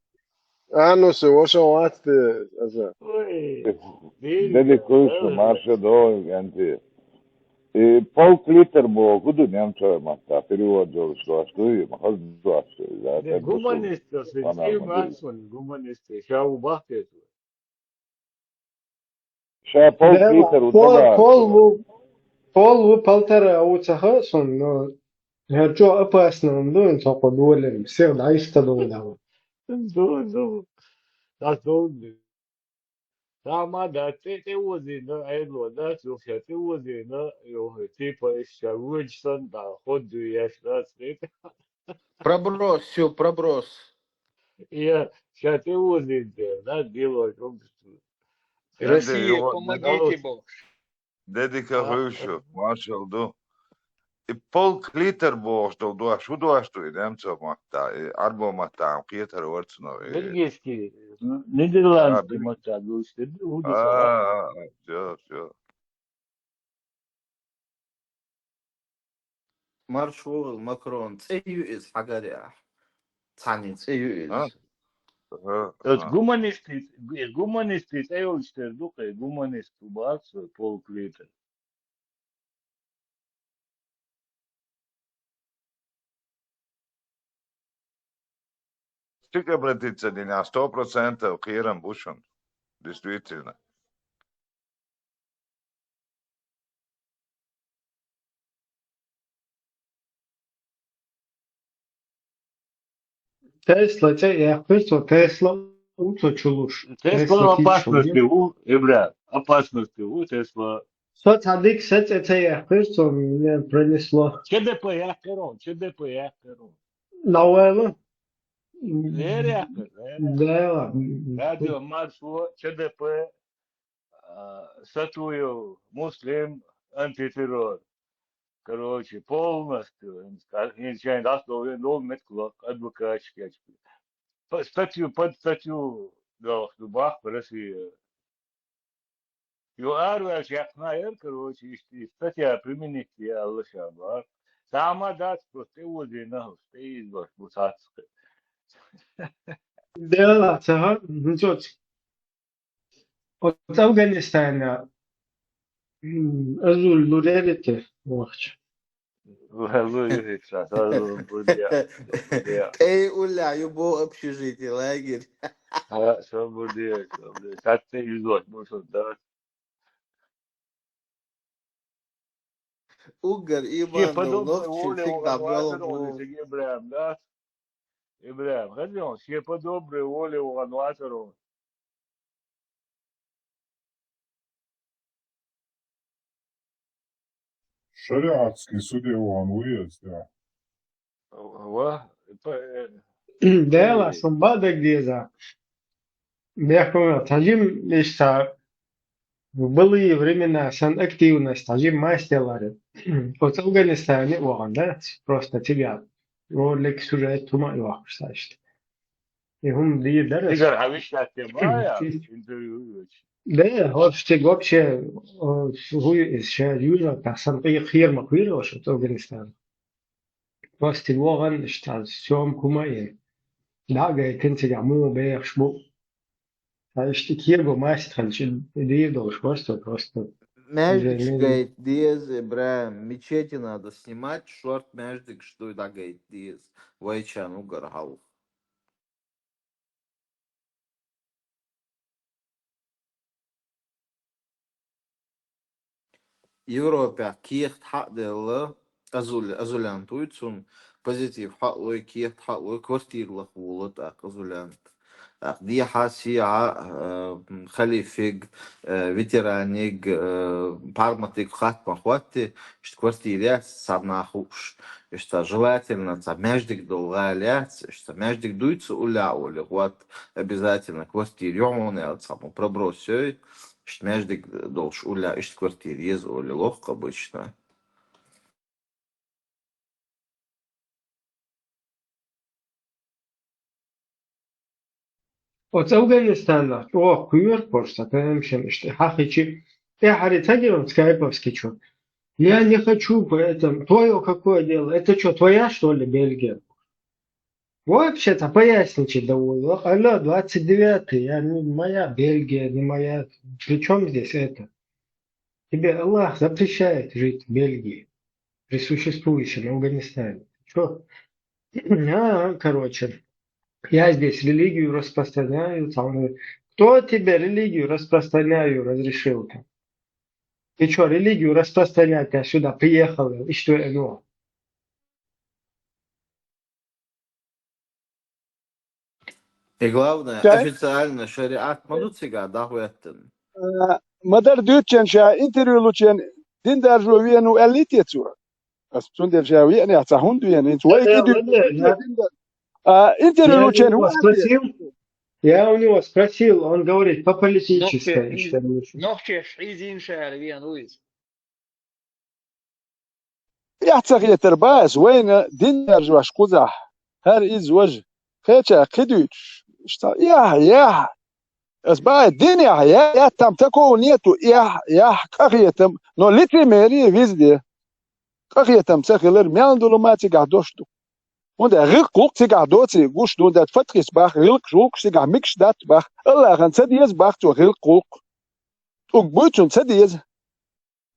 Анус, и Ваша Латвия. Аза. Ой, Деди Куйсу, да. Марша Дой, Ганти. И Пол Клитер был, куда немцев мата, перевод делал, что, что и махал, что, да, Не, гуманисты, светские гуманисты, сейчас убахтят. Сейчас Пол Да, Клитер пол, удала. пол ву, пол ву полтора уцаха сон, но я чё опасно, ну, он только болен, всех да, и что да. Ну, ну, а то он, да, ма, да, ты, ты вози, да, ай, ну, да, слушай, ты вози, да, ё, типа, ещё Уинстон, да, ход, я, да, ты. Проброс, всё, проброс. Я, Ша тӀе озийна дела, да, дело в том, что Россия, помогите бохуш. Дедика хуьйшу, маршалла ду. И полклитр бохуш долу дош, хӀун дош ду и немцов матта, и Ӏарбо матта ам кхетар вара цунах. Бельгийский, ну, нидерландский матта ду, что ду, хӀун ду ца? А, а, а, всё, всё. Марш вогӀийла, Макрон, цӀе ю иза хьагарехь. Цхьанна цӀе ю иза. А? Ага, ага. Гуманистий, гуманистий цӀе йолчу тера ду-кх, гуманист бац, полклитр. Стик обратиться дина, сто процентов кхерам бу шуна. Действительно. Тесла цӀе яьккхира цо, Тесла ву цо чулуш. Тесла опасности ву, Ибра, опасности ву Тесла. Со цхьа дика са цӀе ца яьккхира цо, меня пронесло. Ч Д П яьккхира, Ч Д П яьккхира. Навала? Лера яьккхира, лера. Да, ладно. Радио Маршо, Ч Д П, а, Сатуев Муслим, антитеррор. Короче, полностью, хӀинца шайна дӀасадовлийна долу меттиг ло, адвокаташ кечбе. П-, статью, под статью далахь ду бахка Россия. Ю араваьлча яьккхина яра, короче, иштта и статья применить е аьлла ша бахка. Цхьа а ма дац, просто тӀе озийна, тӀе иза баш бу цхьацца. Дела, ца хӀара, ну, цо ц-, Оцу Афганистана, м, азул лурерите вахча. Лурерите, ша, ша, лурерите. ТӀе уллехь ю бо общежитие, лагерь. Ха, ша бурдия, ша бурдия. Ша тӀе изот, ну, ша, да. Уггар Ибрахим, Ибрахим, да? Ибрахим, хазион, шен по доброй воле ван вацарон. ШариӀатский суде ван вуй иза, да? Ва, Дела, шун бадаг деза. Бехкуна, цхьа жим иштта, в былые времена сан активность, цхьа жим мастер вара. Оцу Афганистане а вахана, да, просто цига ролик, сюжет, хӀума а йохуш ца иштта. И хӀума дийр дара. Цигара хьан виштӀатте ма я, интервью йоцу. Да, хӀорш цига вообще, о, хӀу ю иза, ша юра, тахсан къе-, кхера ма кхера оцу Афганистане. Просто вогӀан, иштта, съёмка хӀума а йина. ДӀа а гайтина цигахь муха бехаш бу. Ткъа иштта кего мастер хилча, и дийр долуш просто, просто. Маьждигаш гайта деза, Ибрахим, мечети надо снимать, шорта маьждигаш дуй дӀагайта деза. Вайчарна уггар хьалха. Европехь кехат хьа а делла, Азули-, Азулян туй цунна, позитив хьа а лой, кехат хьа а лой, квартира лаха волу тӀаккха Азулян. ТӀаккха дехьа, сехьа, э, халифиг, э, ветераниг, э, парматиг хатта ма хӀотти, иштта квартира яц, царна хууш. Иштта желательно цхьа маьждиг долу гӀала яц, иштта маьждиг дуй цу уллехь олий, вот, обязательно квартира ю хьуна аьлла, цхьа ма проброс йой, иштта маьждиг долуш уллехь иштта квартира еза олий лоху обычно. Оцу Афганистанах чӀогӀа кхоьру просто, конечно, иштта хьахийча, тӀаьхьара ца гира скайповский чу. Я не хочу, поэтому твоё какое дело? Это чё, твоя, что ли, Бельгия? Вообще-то поясничать довольно. Алло, двадцать девятый, я не моя Бельгия, не моя. При чём здесь это? Тебе Аллах запрещает жить в Бельгии, при существующем Афганистане. Чё? А, короче, я здесь религию распространяю, там, кто тебе религию распространяю разрешил-то? Ты чё, религию распространять, а сюда приехал, и что, ну? И главное, официально шариат ма ду цигахь дӀахӀоьттина. Э, ма-дарра дуьйцучун ша интервью лучун дин даржо веана ву аьллий те цо? Ас цундела ша веанехь цхьа хӀунда веана? ХӀинца вай кӀи дуьйцу дин дар-, а, интервью лучун хӀун аьллий? Спросил? Я у него спросил, он говорит, по политической, что ли, ещё. Нохчеш хьийзийна шара вен ву иза. Эхь ца хетар бац вайна дин яржош кхузахь. ХӀара иза важа. Кхеча кхидуьйтуш. Иштта, яхь, яхь. Ас баьхьа дин яхь, я, я, там такого нету, яхь, яхь, къахетам. Но лицемерие везде. Къахетам ца хилар, мел долу ма цигахь дош ду. ХӀунда гӀиллакх-гӀуллакх цигахь доций, гуш ду, хӀунда фатхис бах, гӀиллакхаш-гӀуллакхаш цигахь мегаш дац бах, Аллахьан ца деза бах цо гӀиллакх-гӀуллакх. ТӀуг буй цунна ца деза.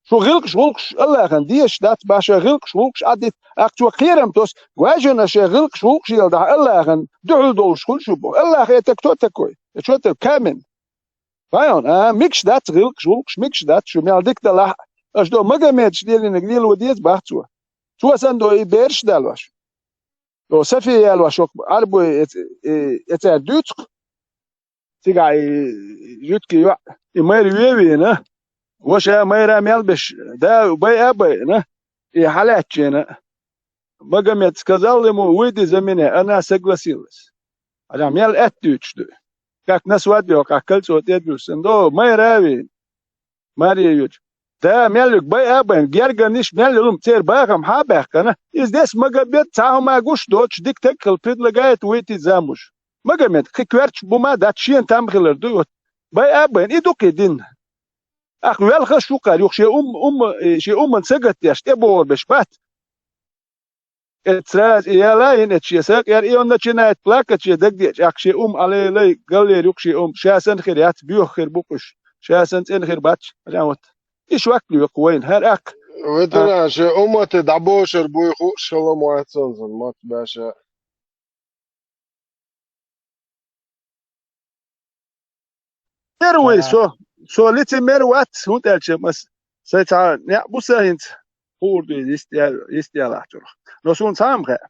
Шу гӀиллакхаш-гӀуллакхаш Аллахьан дезаш дац бах, ша гӀиллакхаш-гӀуллакхаш Ӏадит, ахь цо кхерам тос, гой шуна ша гӀиллакхаш-гӀуллакхаш елла дахь Аллахьан дуьхьал долуш хуьлу шу боху. Аллахь это кто такой? Это что такое? Камень. Вай хьуна, а, мегаш дац гӀиллакхаш-гӀуллакхаш, мегаш дац шу мел дика далахь а. Аша до Магомедаш лелийнарг лело деза бах цо. Цо санна до и бераш далош. До Сафия ялош, Ӏарбой эц-, э, эцара дуьйцу-кх. Цигахь и жуьгтий йоӀ, и майра вевийна, ваша майра мел беш, да, байа а байина, и хьалаьцчийна. Магомед сказал ему: «Выйди за меня», она согласилась. Хьажахь, мел аьтта дуьйцуш ду. Как на свадьбе, как кольцо тӀе а дуьссан. До, майра а вийна. Мария юьйцу. Да, мел юьгу, байа а байна, гергарниш мел йолу церан бахам хьа а баьхкана, иза дес Магомед цхьа хӀума гуш доцуш дика таг хила предлагает выйти замуж. Магомед, кхин коьртачу бу ма дац, шена там хилар ду, вот. Байа а байна, и ду кхин дин. Ахь велхаш ву кхара юха шен ум-, умма-, э, шен умман сагатдеш, тӀебогӀур беш бац. Эццара и яла а йина эцче, сакъяр и он начинает плакать, шен дагадеъча, ахь шен ум Ӏалелай, галлера юкъа шен ум, ша санна хир яц, боьха хир бу-кх уьш, ша санна цӀена хир бац, вот. И швак лоькху вайна, хӀара аккха. Ветеран, шен уммате дӀабошар буй хууш хила ма вац цунна, мотт баьша. Первый, со, со лицемер вац, хӀунда аьлча ас, сайн цхьа некъ бу сан хӀинца, хуур ду иза йист я-, йист ялахь чуьра. Но суна цхьа а ма хаьа.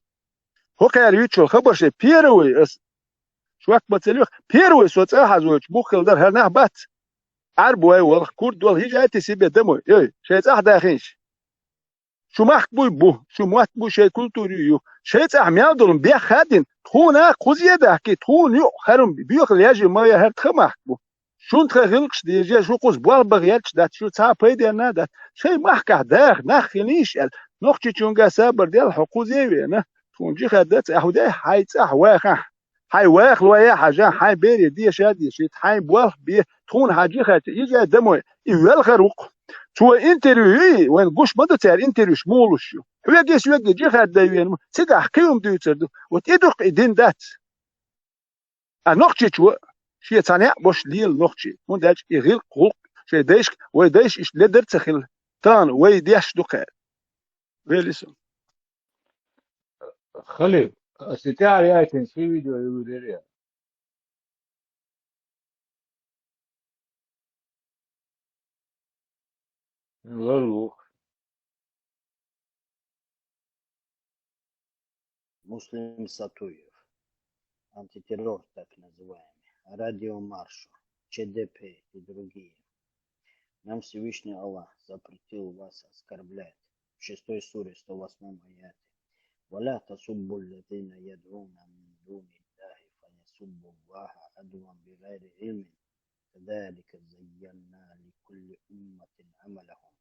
ХӀокхара юьйцуш йолу хабар шен первый ас, швак ма ца лоьху, первый со цӀа хьажойтуш бух хила дара, хӀара нах бац. Ӏарбой валахь, курд валахь, езжайте себе домой. Эй, шайн цӀахь дахийша. Шу махка буй бу, шу мотт буй, шайн культура ю. Шайн цӀахь мел долу бехк хадийна, тхуна кхуза а дахкий, тхуна юкъа хӀара-м боьхалла еш ма яра, хӀара тхан махка бу. Шуна тхан гӀиллакхаш деза, шу кхуза болх бан гӀерташ дац, шу цхьа а пайденна а дац. Шайн махкахь даха нах хилийша аьлла, Нохчийчуьнга сабар делахь, хьо кхуза а вена, тхуна жихӀад дац, ахьа де, хьайн цӀахь вахахь. Хьайн вахалой а хьажа, хьайн бере деша а дешийта, хьайн болх бе, тхуна хьан жихӀад ца, езжай домой, и велхар ву-кх. Цо интервью йи, вайн гуш ма ду цара интервьюш муха луш ю. Хьоьгий, соьгий жихӀад дай вена, цигахь кхин хӀума дуьйцур ду. Вот и ду-кх и дин дац. А Нохчийчо шен цхьа некъ беш лела нохчий, хӀунда аьлча и гӀиллакх-гӀуллакх шайн дайшка, вай дайша иштта ледар а ца хилла, тахана вай деш ду кхара. Вели со. Халил, аса тӀаьхьа яйтина ши видео юьйр яра. Ларлух. Муслим Сатуев, антитеррор так называемый, Радио Маршал, Ч Д П и другие. Нам Всевышний Аллах запретил вас оскорблять. В шестой суре, сто восьмом аяте. ولا تسبوا الذين يدعون من دون الله فيسبوا الله عدوا بغير علم كذلك زينا لكل أمة عملهم.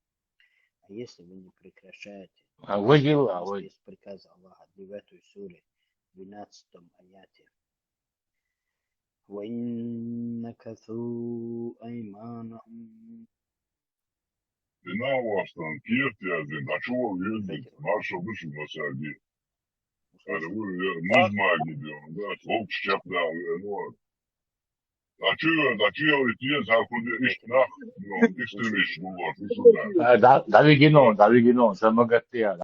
А если вы не прекращаете, а вы дела, а вы есть приказ Аллаха, девятой суре, двенадцатом аяте. وإن نكثوا أيمانهم. Дина вастан кехат яздина, дӀачувала веза, маршал ду шуна масаги. Ара вур, музмаги де, да, хокуш чекхдала веана вара. ДӀачу, дӀачу ялийта еза, хӀа, кху де иштта нах, ну, экстремисташ гуллуш, ву шуна. А, да, дӀавигина, дӀавигина, сан магатте яра.